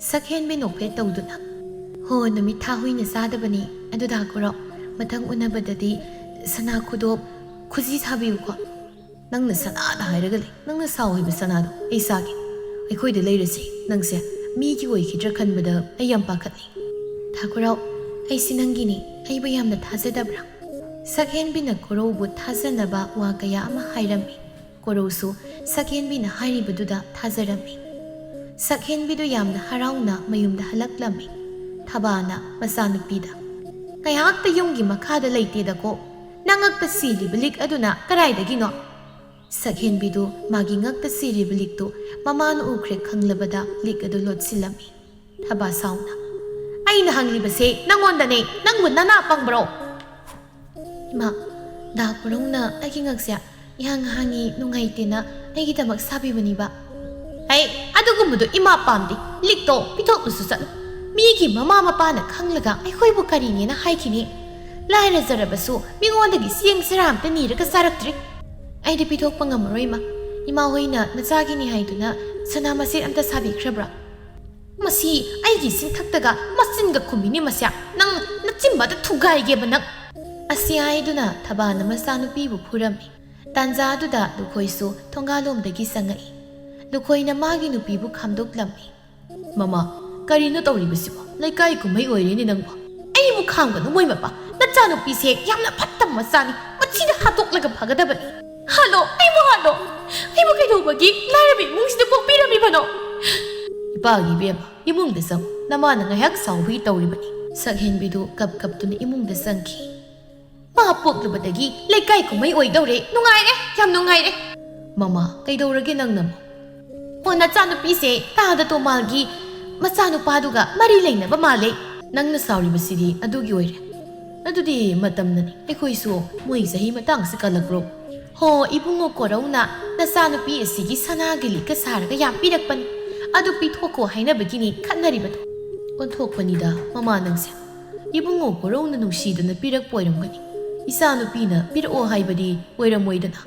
ꯁꯛꯍꯦꯟꯕꯤ ꯅꯣꯛꯐꯦꯠ ꯇꯧꯗꯨꯅ, "ꯍꯣ, ꯅꯨꯃꯤꯠ ꯊꯥ ꯍꯨꯏꯅ ꯆꯥꯗꯕꯅꯤ꯫ ꯑꯗꯨ ꯗꯥ ꯀꯣꯔꯧ, ꯃꯊꯪ ꯎꯅꯕꯗꯗꯤ ꯁꯅꯥ ꯈꯨꯗꯣꯞ, ꯈꯨꯖꯤ ꯁꯥꯕꯤꯌꯨꯀꯣ꯫" "ꯅꯪꯅ ꯁꯅꯥꯗ ꯍꯥꯏꯔꯒ ꯂꯩ꯫ ꯅꯪꯅ ꯁꯥꯎ ꯍꯥꯏꯕ ꯁꯅꯥꯗꯣ ꯑꯩ ꯁꯥꯒꯦ꯫ ꯑꯩꯈꯣꯏꯗ ꯂꯩꯔꯁꯤ꯫ ꯅꯪꯁꯦ ꯃꯤꯒꯤ ꯑꯣꯏꯈꯤꯗ꯭ꯔꯥ ꯈꯟꯕꯗ ꯑꯩ ꯌꯥꯝ ꯄꯥꯈꯠꯂꯤ꯫" "ꯗꯥ ꯀꯣꯔꯧ, ꯑꯩꯁꯤ ꯅꯪꯒꯤꯅꯤ꯫ ꯑꯩꯕꯨ ꯌꯥꯝꯅ ꯊꯥꯖꯗꯕ꯭ꯔꯥ?" ꯁꯛꯍꯦꯟꯕꯤꯅ ꯀꯣꯔꯧꯕꯨ ꯊꯥꯖꯅꯕ ꯋꯥ ꯀꯌꯥ ꯑꯃ ꯍꯥꯏꯔꯝꯃꯤ꯫ ꯀꯣꯔꯧꯁꯨ ꯁꯛꯍꯦꯟꯕꯤꯅ ꯍꯥꯏꯔꯤꯕꯗꯨꯗ ꯊꯥꯖꯔꯝꯃꯤ꯫ ꯁꯛꯍꯦꯟꯕꯤꯗꯨ ꯌꯥꯝꯅ ꯍꯔꯥꯎꯅ ꯃꯌꯨꯝꯗ ꯍꯜꯂꯛꯂꯝꯃꯤ꯫ ꯊꯕꯥꯅ ꯃꯆꯥꯅꯨꯄꯤꯗ, "ꯉꯥꯏꯍꯥꯛꯇ ꯌꯨꯝꯒꯤ ꯃꯈꯥꯗ ꯂꯩꯇꯦꯗꯀꯣ꯫ ꯅꯉꯛꯇ ꯁꯤꯔꯤꯕ ꯂꯤꯛ ꯑꯗꯨꯅ ꯀꯗꯥꯏꯗꯒꯤꯅꯣ?" ꯁꯛꯍꯦꯟꯕꯤꯗꯨ ꯃꯥꯒꯤ ꯉꯛꯇ ꯁꯤꯔꯤꯕ ꯂꯤꯛꯇꯨ ꯃꯃꯥꯅ ꯎꯈ꯭ꯔꯦ ꯈꯪꯂꯕꯗ ꯂꯤꯛ ꯑꯗꯨ ꯂꯣꯠꯁꯤꯜꯂꯝꯃꯤ꯫ ꯊꯕꯥ ꯁꯥꯎꯅ, "ꯑꯩꯅ ꯍꯪꯂꯤꯕꯁꯦ ꯅꯪꯉꯣꯟꯗꯅꯦ, ꯅꯪꯕꯨ ꯅꯅꯥ ꯄꯪꯕ꯭ꯔꯣ?" "ꯏꯃꯥ, ꯗꯥ ꯀꯣꯔꯧꯅ ꯑꯩꯒꯤ ꯉꯛꯁꯦ ꯏꯍꯥꯡ ꯍꯥꯡꯉꯤ ꯅꯨꯡꯉꯥꯏꯇꯦꯅ ꯑꯩꯒꯤꯗꯃꯛ ꯁꯥꯕꯤꯕꯅꯤꯕ꯫" "ꯍꯩ, ꯑꯗꯨꯒꯨꯝꯕꯗꯣ ꯏꯃꯥ ꯄꯥꯝꯗꯦ꯫ ꯂꯤꯛꯇꯣ ꯄꯤꯊꯣꯛꯂꯨꯁꯨ ꯆꯠꯂꯨ꯫ ꯃꯤꯒꯤ ꯃꯃꯥ ꯃꯄꯥꯅ ꯈꯪꯂꯒ ꯑꯩꯈꯣꯏꯕꯨ ꯀꯔꯤꯅꯦꯅ ꯍꯥꯏꯈꯤꯅꯤ? ꯂꯥꯏꯔꯖꯔꯕꯁꯨ ꯃꯤꯉꯣꯟꯗꯒꯤ ꯆꯦꯡ ꯆꯔꯥ ꯑꯝꯇ ꯅꯤꯔꯒ ꯆꯥꯔꯛꯇ꯭ꯔꯤ꯫ ꯑꯩꯗꯤ ꯄꯤꯊꯣꯛꯄ ꯉꯝꯃꯔꯣꯏ, ꯏꯃꯥ꯫ ꯏꯃꯥ ꯍꯣꯏꯅ ꯅꯆꯥꯒꯤꯅꯤ ꯍꯥꯏꯗꯨꯅ ꯁꯅꯥ ꯃꯆꯦꯠ ꯑꯝꯇ ꯁꯥꯕꯤꯈ꯭ꯔꯕ꯭ꯔꯥ? ꯃꯁꯤ ꯑꯩꯒꯤ ꯆꯤꯟꯊꯛꯇꯒ ꯃꯆꯤꯟꯒ ꯈꯨꯝꯃꯤꯅꯦ ꯃꯁꯦ꯫ ꯅꯪ ꯅꯆꯤꯟꯕꯗ ꯊꯨꯒꯥꯏꯒꯦꯕ ꯅꯪ꯫ ꯑꯁꯤ ꯍꯥꯏꯗꯨꯅ ꯊꯕꯥꯅ ꯃꯆꯥꯅꯨꯄꯤꯕꯨ ꯐꯨꯔꯝꯃꯤ꯫ ꯇꯥꯟꯖꯥꯗꯨꯗ ꯂꯨꯈꯣꯏꯁꯨ ꯊꯣꯡꯒꯥꯜꯂꯣꯝꯗꯒꯤ ꯆꯪꯉꯛꯏ꯫ ꯂꯨꯈꯣꯏꯅ ꯃꯥꯒꯤ ꯅꯨꯄꯤꯕꯨ ꯈꯥꯝꯗꯣꯛꯂꯝꯃꯤ꯫ "ꯃꯃꯥ, ꯀꯔꯤꯅꯣ ꯇꯧꯔꯤꯕꯁꯤꯕꯣ? ꯂꯩꯀꯥꯏ ꯀꯨꯝꯍꯩ ꯑꯣꯏꯔꯦꯅꯦ ꯅꯪꯕꯣ꯫ ꯑꯩꯕꯨ ꯈꯥꯝꯒꯅꯨ ꯃꯣꯏ ꯃꯄꯥ꯫ ꯅꯆꯥꯅꯨꯄꯤꯁꯦ ꯌꯥꯝꯅ ꯐꯠꯇꯕ ꯃꯆꯥꯅꯤ꯫ ꯃꯊꯤꯗ ꯍꯥꯠꯇꯣꯛꯂꯒ ꯐꯒꯗꯕꯅꯤ꯫ ꯍꯥꯠꯂꯣ, ꯑꯩꯕꯨ ꯍꯥꯠꯂꯣ꯫ ꯑꯩꯕꯨ ꯀꯩꯗꯧꯕꯒꯤ ꯂꯥꯏꯔꯕ ꯏꯃꯨꯡꯁꯤꯗ ꯄꯣꯛꯄꯤꯔꯝꯃꯤꯕꯅꯣ?" "ꯏꯄꯥꯒꯤ ꯏꯕꯦꯝꯃ, ꯏꯃꯨꯡꯗ ꯆꯪꯉꯨ꯫ ꯅꯃꯥꯅ ꯉꯥꯏꯍꯥꯛ ꯁꯥꯎꯕꯒꯤ ꯇꯧꯔꯤꯕꯅꯤ꯫" ꯁꯛꯍꯦꯟꯕꯤꯗꯨ ꯀꯞ ꯀꯞꯇꯨꯅ ꯏꯃꯨꯡꯗ ꯆꯪꯈꯤ꯫ "ꯃꯥ ꯄꯣꯛꯂꯨꯕꯗꯒꯤ ꯂꯩꯀꯥꯏ ꯀꯨꯝꯍꯩ ꯑꯣꯏꯗꯧꯔꯦ꯫ ꯅꯨꯡꯉꯥꯏꯔꯦ, ꯌꯥꯝ ꯅꯨꯡꯉꯥꯏꯔꯦ꯫" "ꯃꯃꯥ, ꯀꯩꯗꯧꯔꯒꯦ ꯅꯪꯅ?" "ꯑꯣ, ꯅꯆꯥꯅꯨꯄꯤꯁꯦ ꯇꯥꯗ ꯇꯣꯃꯥꯜꯒꯤ ꯃꯆꯥꯅꯨꯄꯥꯗꯨꯒ ꯃꯔꯤ ꯂꯩꯅꯕ ꯃꯥꯜꯂꯦ꯫" "ꯅꯪꯅ ꯁꯥꯎꯔꯤꯕꯁꯤꯗꯤ ꯑꯗꯨꯒꯤ ꯑꯣꯏꯔꯦ꯫ ꯑꯗꯨꯗꯤ ꯃꯇꯝꯅꯅꯤ꯫ ꯑꯩꯈꯣꯏꯁꯨ ꯃꯣꯏ ꯆꯍꯤ ꯃꯇꯥꯡꯁꯤ ꯀꯜꯂꯛꯄ꯭ꯔꯣ?" "ꯍꯣ, ꯏꯕꯨꯡꯉꯣ ꯀꯣꯔꯧꯅ ꯅꯆꯥꯅꯨꯄꯤ ꯑꯁꯤꯒꯤ ꯁꯅꯥꯒꯤ ꯂꯤꯛꯀ ꯁꯥꯔꯒ ꯌꯥꯝ ꯄꯤꯔꯛꯄꯅꯤ꯫ ꯑꯗꯨ ꯄꯤꯊꯣꯛꯈꯣ ꯍꯥꯏꯅꯕꯒꯤꯅꯤ ꯈꯠꯅꯔꯤꯕꯗꯣ꯫" "ꯑꯣꯟꯊꯣꯛꯄꯅꯤꯗ ꯃꯃꯥ ꯅꯪꯁꯦ꯫ ꯏꯕꯨꯡꯉꯣ ꯀꯣꯔꯧꯅ ꯅꯨꯡꯁꯤꯗꯅ ꯄꯤꯔꯛꯄ ꯑꯣꯏꯔꯝꯒꯅꯤ꯫ ꯏꯆꯥꯅꯨꯄꯤꯅ ꯄꯤꯔꯛꯑꯣ ꯍꯥꯏꯕꯗꯤ ꯑꯣꯏꯔꯝꯃꯣꯏꯗꯅ꯫"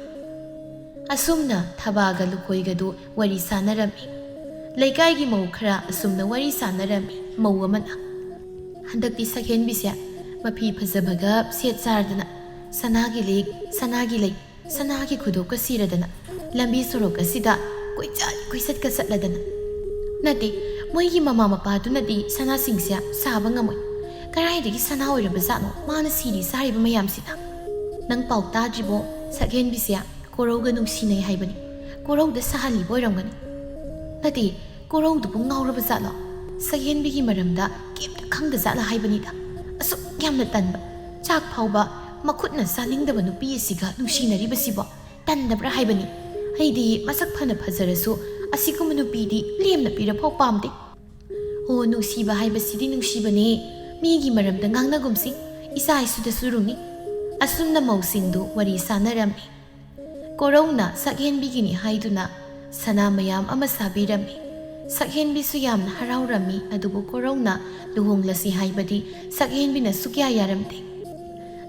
ꯑꯁꯨꯝꯅ ꯊꯕꯥꯒ ꯂꯨꯈꯣꯏꯒꯗꯨ ꯋꯥꯔꯤ ꯁꯥꯟꯅꯔꯝꯃꯤ꯫ ꯂꯩꯀꯥꯏꯒꯤ ꯃꯧ ꯈꯔ ꯑꯁꯨꯝꯅ ꯋꯥꯔꯤ ꯁꯥꯟꯅꯔꯝꯃꯤ꯫ ꯃꯧ ꯑꯃꯅ, "ꯍꯟꯗꯛꯇꯤ ꯁꯛꯍꯦꯟꯕꯤꯁꯦ ꯃꯐꯤ ꯐꯖꯕꯒ ꯁꯦꯠ ꯆꯥꯔꯗꯅ, ꯁꯅꯥꯒꯤ ꯂꯤꯛ, ꯁꯅꯥꯒꯤ ꯂꯩ, ꯁꯅꯥꯒꯤ ꯈꯨꯗꯣꯞꯀ ꯁꯤꯔꯗꯅ ꯂꯝꯕꯤ ꯁꯣꯔꯣꯛ ꯑꯁꯤꯗ ꯀꯣꯏꯆꯠ ꯀꯣꯏꯆꯠꯀ ꯆꯠꯂꯗꯅ꯫ ꯅꯠꯇꯦ, ꯃꯣꯏꯒꯤ ꯃꯃꯥ ꯃꯄꯥꯗꯨꯅꯗꯤ ꯁꯅꯥꯁꯤꯡꯁꯦ ꯁꯥꯕ ꯉꯝꯃꯣꯏ꯫ ꯀꯗꯥꯏꯗꯒꯤ ꯁꯅꯥ ꯑꯣꯏꯔꯕ ꯖꯥꯠꯅꯣ ꯃꯥꯅ ꯁꯤꯔꯤ ꯆꯥꯔꯤꯕ ꯃꯌꯥꯝꯁꯤꯅ? ꯅꯪ ꯄꯥꯎ ꯇꯥꯗ꯭ꯔꯤꯕꯣ? ꯁꯛꯍꯦꯟꯕꯤꯁꯦ ꯀꯣꯔꯧꯒ ꯅꯨꯡꯁꯤꯅꯩ ꯍꯥꯏꯕꯅꯤ꯫ ꯀꯣꯔꯧꯗ ꯁꯥꯍꯜꯂꯤꯕ ꯑꯣꯏꯔꯝꯒꯅꯤ꯫ ꯅꯠꯇꯦ, ꯀꯣꯔꯧꯗꯨꯕꯨ ꯉꯥꯎꯔꯕ ꯖꯥꯠꯂꯣ? ꯁꯛꯍꯦꯟꯕꯤꯒꯤ ꯃꯔꯝꯗ ꯀꯩꯝꯇ ꯈꯪꯗ ꯖꯥꯠꯂ ꯍꯥꯏꯕꯅꯤꯗ꯫ ꯑꯁꯨꯛ ꯌꯥꯝꯅ ꯇꯟꯕ, ꯆꯥꯛ ꯐꯥꯎꯕ ꯃꯈꯨꯠꯅ ꯆꯥꯅꯤꯡꯗꯕ ꯅꯨꯄꯤ ꯑꯁꯤꯒ ꯅꯨꯡꯁꯤꯅꯔꯤꯕꯁꯤꯕꯣ ꯇꯟꯗꯕ꯭ꯔꯥ ꯍꯥꯏꯕꯅꯤ꯫ ꯑꯩꯗꯤ ꯃꯁꯛ ꯐꯅ ꯐꯖꯔꯁꯨ ꯑꯁꯤꯒꯨꯝꯕ ꯅꯨꯄꯤꯗꯤ ꯂꯦꯝꯅ ꯄꯤꯔꯐꯥꯎ ꯄꯥꯝꯗꯦ꯫ ꯑꯣ, ꯅꯨꯡꯁꯤꯕ ꯍꯥꯏꯕꯁꯤꯗꯤ ꯅꯨꯡꯁꯤꯕꯅꯦ꯫ ꯃꯤꯒꯤ ꯃꯔꯝꯗ ꯉꯥꯡꯅꯒꯨꯝꯁꯤ, ꯏꯆꯥ ꯏꯁꯨꯗꯁꯨ ꯔꯨꯡꯅꯤ꯫" ꯑꯁꯨꯝꯅ ꯃꯧꯁꯤꯡꯗꯨ ꯋꯥꯔꯤ ꯁꯥꯟꯅꯔꯝꯃꯤ꯫ ꯀꯣꯔꯧꯅ ꯁꯛꯍꯦꯟꯕꯤꯒꯤꯅꯤ ꯍꯥꯏꯗꯨꯅ ꯁꯅꯥ ꯃꯌꯥꯝ ꯑꯃ ꯁꯥꯕꯤꯔꯝꯃꯤ꯫ ꯁꯛꯍꯦꯟꯕꯤꯁꯨ ꯌꯥꯝꯅ ꯍꯔꯥꯎꯔꯝꯃꯤ, ꯑꯗꯨꯕꯨ ꯀꯣꯔꯧꯅ ꯂꯨꯍꯣꯡꯂꯁꯤ ꯍꯥꯏꯕꯗꯤ ꯁꯛꯍꯦꯟꯕꯤꯅ ꯁꯨꯛꯌꯥ ꯌꯥꯔꯝꯗꯦ꯫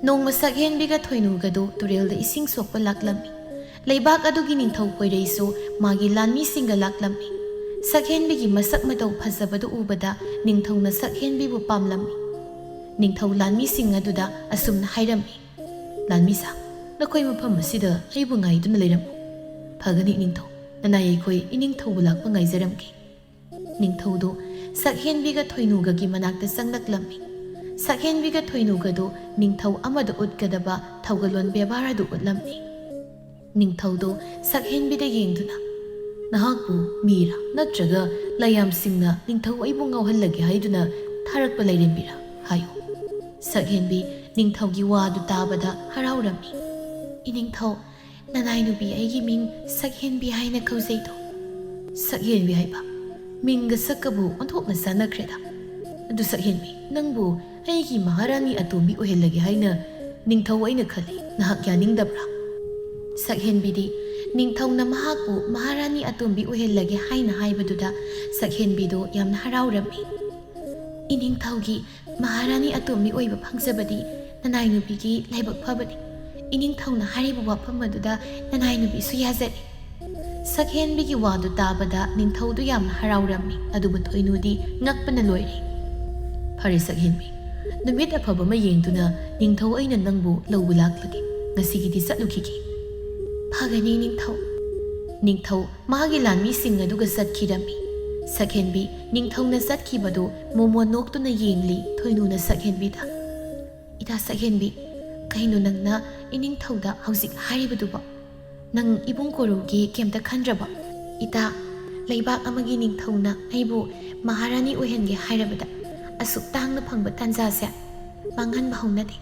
ꯅꯣꯡꯃ ꯁꯛꯍꯦꯟꯕꯤꯒ ꯊꯣꯏꯅꯨꯒꯗꯨ ꯇꯨꯔꯦꯜꯗ ꯏꯁꯤꯡ ꯁꯣꯛꯄ ꯂꯥꯛꯂꯝꯃꯤ꯫ ꯂꯩꯕꯥꯛ ꯑꯗꯨꯒꯤ ꯅꯤꯡꯊꯧ ꯀꯣꯏꯔꯩꯁꯨ ꯃꯥꯒꯤ ꯂꯥꯟꯃꯤꯁꯤꯡꯒ ꯂꯥꯛꯂꯝꯃꯤ꯫ ꯁꯛꯍꯦꯟꯕꯤꯒꯤ ꯃꯁꯛ ꯃꯇꯧ ꯐꯖꯕꯗꯨ ꯎꯕꯗ ꯅꯤꯡꯊꯧꯅ ꯁꯛꯍꯦꯟꯕꯤꯕꯨ ꯄꯥꯝꯂꯝꯃꯤ꯫ ꯅꯤꯡꯊꯧ ꯂꯥꯟꯃꯤꯁꯤꯡ ꯑꯗꯨꯗ ꯑꯁꯨꯝꯅ ꯍꯥꯏꯔꯝꯃꯤ, "ꯂꯥꯟꯃꯤꯁꯥ, ꯅꯈꯣꯏ ꯃꯐꯝ ꯑꯁꯤꯗ ꯑꯩꯕꯨ ꯉꯥꯏꯗꯨꯅ ꯂꯩꯔꯝꯃꯨ꯫ ꯐꯒꯅꯤ ꯅꯤꯡꯊꯧ, ꯅꯅꯥꯏ ꯑꯩꯈꯣꯏ ꯏꯅꯤꯡꯊꯧꯕꯨ ꯂꯥꯛꯄ ꯉꯥꯏꯖꯔꯝꯒꯦ"꯫ ꯅꯤꯡꯊꯧꯗꯨ ꯁꯛꯍꯦꯟꯕꯤꯒ ꯊꯣꯏꯅꯨꯒꯒꯤ ꯃꯅꯥꯛꯇ ꯆꯪꯂꯛꯂꯝꯃꯤ꯫ ꯁꯛꯍꯦꯟꯕꯤꯒ ꯊꯣꯏꯅꯨꯒꯗꯨ ꯅꯤꯡꯊꯧ ꯑꯃꯗ ꯎꯠꯀꯗꯕ ꯊꯧꯒꯜꯂꯣꯟ ꯕꯦꯕꯥꯔ ꯑꯗꯨ ꯎꯠꯂꯝꯃꯤ꯫ ꯅꯤꯡꯊꯧꯗꯨ ꯁꯛꯍꯦꯟꯕꯤꯗ ꯌꯦꯡꯗꯨꯅ, "ꯅꯍꯥꯛꯄꯨ ꯃꯤꯔꯥ ꯅꯠꯇ꯭ꯔꯒ ꯂꯥꯏꯌꯥꯝꯁꯤꯡꯅ ꯅꯤꯡꯊꯧ ꯑꯩꯕꯨ ꯉꯥꯎꯍꯜꯂꯒꯦ ꯍꯥꯏꯗꯨꯅ ꯊꯥꯔꯛꯄ ꯂꯥꯏꯔꯦꯝꯕꯤꯔꯥ? ꯍꯥꯏꯌꯨ"꯫ ꯁꯛꯍꯦꯟꯕꯤ ꯅꯤꯡꯊꯧꯒꯤ ꯋꯥꯗꯨ ꯇꯥꯕꯗ ꯍꯔꯥꯎꯔꯝꯃꯤ꯫ "ꯏꯅꯤꯡꯊꯧ, ꯅꯅꯥꯏ ꯅꯨꯄꯤ ꯑꯩꯒꯤ ꯃꯤꯡ ꯁꯛꯍꯦꯟꯕꯤ ꯍꯥꯏꯅ ꯀꯧꯖꯩꯗꯣ"꯫ "ꯁꯛꯍꯦꯟꯕꯤ ꯍꯥꯏꯕ? ꯃꯤꯡꯒ ꯁꯛꯀꯕꯨ ꯑꯣꯟꯊꯣꯛꯅ ꯆꯥꯟꯅꯈ꯭ꯔꯦꯗ꯫ ꯑꯗꯨ ꯁꯛꯍꯦꯟꯕꯤ, ꯅꯪꯕꯨ ꯑꯩꯒꯤ ꯃꯍꯥꯔꯥꯅꯤ ꯑꯇꯣꯝꯕꯤ ꯑꯣꯏꯍꯜꯂꯒꯦ ꯍꯥꯏꯅ ꯅꯤꯡꯊꯧ ꯑꯩꯅ ꯈꯜꯂꯤ, ꯅꯍꯥꯛ ꯌꯥꯅꯤꯡꯗꯕ꯭ꯔꯥ?" ꯁꯛꯍꯦꯟꯕꯤꯗꯤ ꯅꯤꯡꯊꯧꯅ ꯃꯍꯥꯛꯄꯨ ꯃꯍꯥꯔꯥꯅꯤ ꯑꯇꯣꯝꯕꯤ ꯑꯣꯏꯍꯜꯂꯒꯦ ꯍꯥꯏꯅ ꯍꯥꯏꯕꯗꯨꯗ ꯁꯛꯍꯦꯟꯕꯤꯗꯨ ꯌꯥꯝꯅ ꯍꯔꯥꯎꯔꯝꯃꯤ꯫ "ꯏꯅꯤꯡꯊꯧꯒꯤ ꯃꯍꯥꯔꯥꯅꯤ ꯑꯇꯣꯝꯕꯤ ꯑꯣꯏꯕ ꯐꯪꯖꯕꯗꯤ ꯅꯅꯥꯏ ꯅꯨꯄꯤꯒꯤ ꯂꯥꯏꯕꯛ ꯐꯕꯅꯤ꯫ ꯏꯅꯤꯡꯊꯧꯅ ꯍꯥꯏꯔꯤꯕ ꯋꯥꯐꯝ ꯑꯗꯨꯗ ꯅꯅꯥꯏ ꯅꯨꯄꯤꯁꯨ ꯌꯥꯖꯔꯦ"꯫ ꯁꯛꯍꯦꯟꯕꯤꯒꯤ ꯋꯥꯗꯨ ꯇꯥꯕꯗ ꯅꯤꯡꯊꯧꯗꯨ ꯌꯥꯝꯅ ꯍꯔꯥꯎꯔꯝꯃꯤ, ꯑꯗꯨꯕꯨ ꯊꯣꯏꯅꯨꯗꯤ ꯉꯛꯄꯅ ꯂꯣꯏꯔꯦ꯫ "ꯐꯔꯦ ꯁꯛꯍꯦꯟꯕꯤ, ꯅꯨꯃꯤꯠ ꯑꯐꯕ ꯑꯃ ꯌꯦꯡꯗꯨꯅ ꯅꯤꯡꯊꯧ ꯑꯩꯅ ꯅꯪꯕꯨ ꯂꯧꯕ ꯂꯥꯛꯂꯒꯦ꯫ ꯉꯁꯤꯒꯤꯗꯤ ꯆꯠꯂꯨꯈꯤꯒꯦ"꯫ "ꯐꯒꯅꯤ ꯅꯤꯡꯊꯧ"꯫ ꯅꯤꯡꯊꯧ ꯃꯥꯒꯤ ꯂꯥꯟꯃꯤꯁꯤꯡ ꯑꯗꯨꯒ ꯆꯠꯈꯤꯔꯝꯃꯤ꯫ ꯁꯛꯍꯦꯟꯕꯤ ꯅꯤꯡꯊꯧꯅ ꯆꯠꯈꯤꯕꯗꯨ ꯃꯣꯃꯣꯟ ꯅꯣꯛꯇꯨꯅ ꯌꯦꯡꯂꯤ꯫ ꯊꯣꯏꯅꯨꯅ ꯁꯛꯍꯦꯟꯕꯤꯗ, "ꯏꯇꯥ ꯁꯛꯍꯦꯟꯕꯤ, ꯀꯩꯅꯣ ꯅꯪꯅ ꯏꯅꯤꯡꯊꯧꯗ ꯍꯧꯖꯤꯛ ꯍꯥꯏꯔꯤꯕꯗꯨꯕꯣ? ꯅꯪ ꯏꯕꯨꯡ ꯀꯣꯔꯧꯒꯤ ꯀꯩꯝꯇ ꯈꯟꯗ꯭ꯔꯕꯣ? ꯏꯇꯥ, ꯂꯩꯕꯥꯛ ꯑꯃꯒꯤ ꯅꯤꯡꯊꯧꯅ ꯑꯩꯕꯨ ꯃꯍꯥꯔꯥꯅꯤ ꯑꯣꯏꯍꯟꯒꯦ ꯍꯥꯏꯔꯕꯗ ꯑꯁꯨꯛ ꯇꯥꯡꯅ ꯐꯪꯕ ꯇꯥꯟꯖꯥꯁꯦ ꯃꯥꯡꯍꯟꯕ ꯍꯧꯅꯗꯦ꯫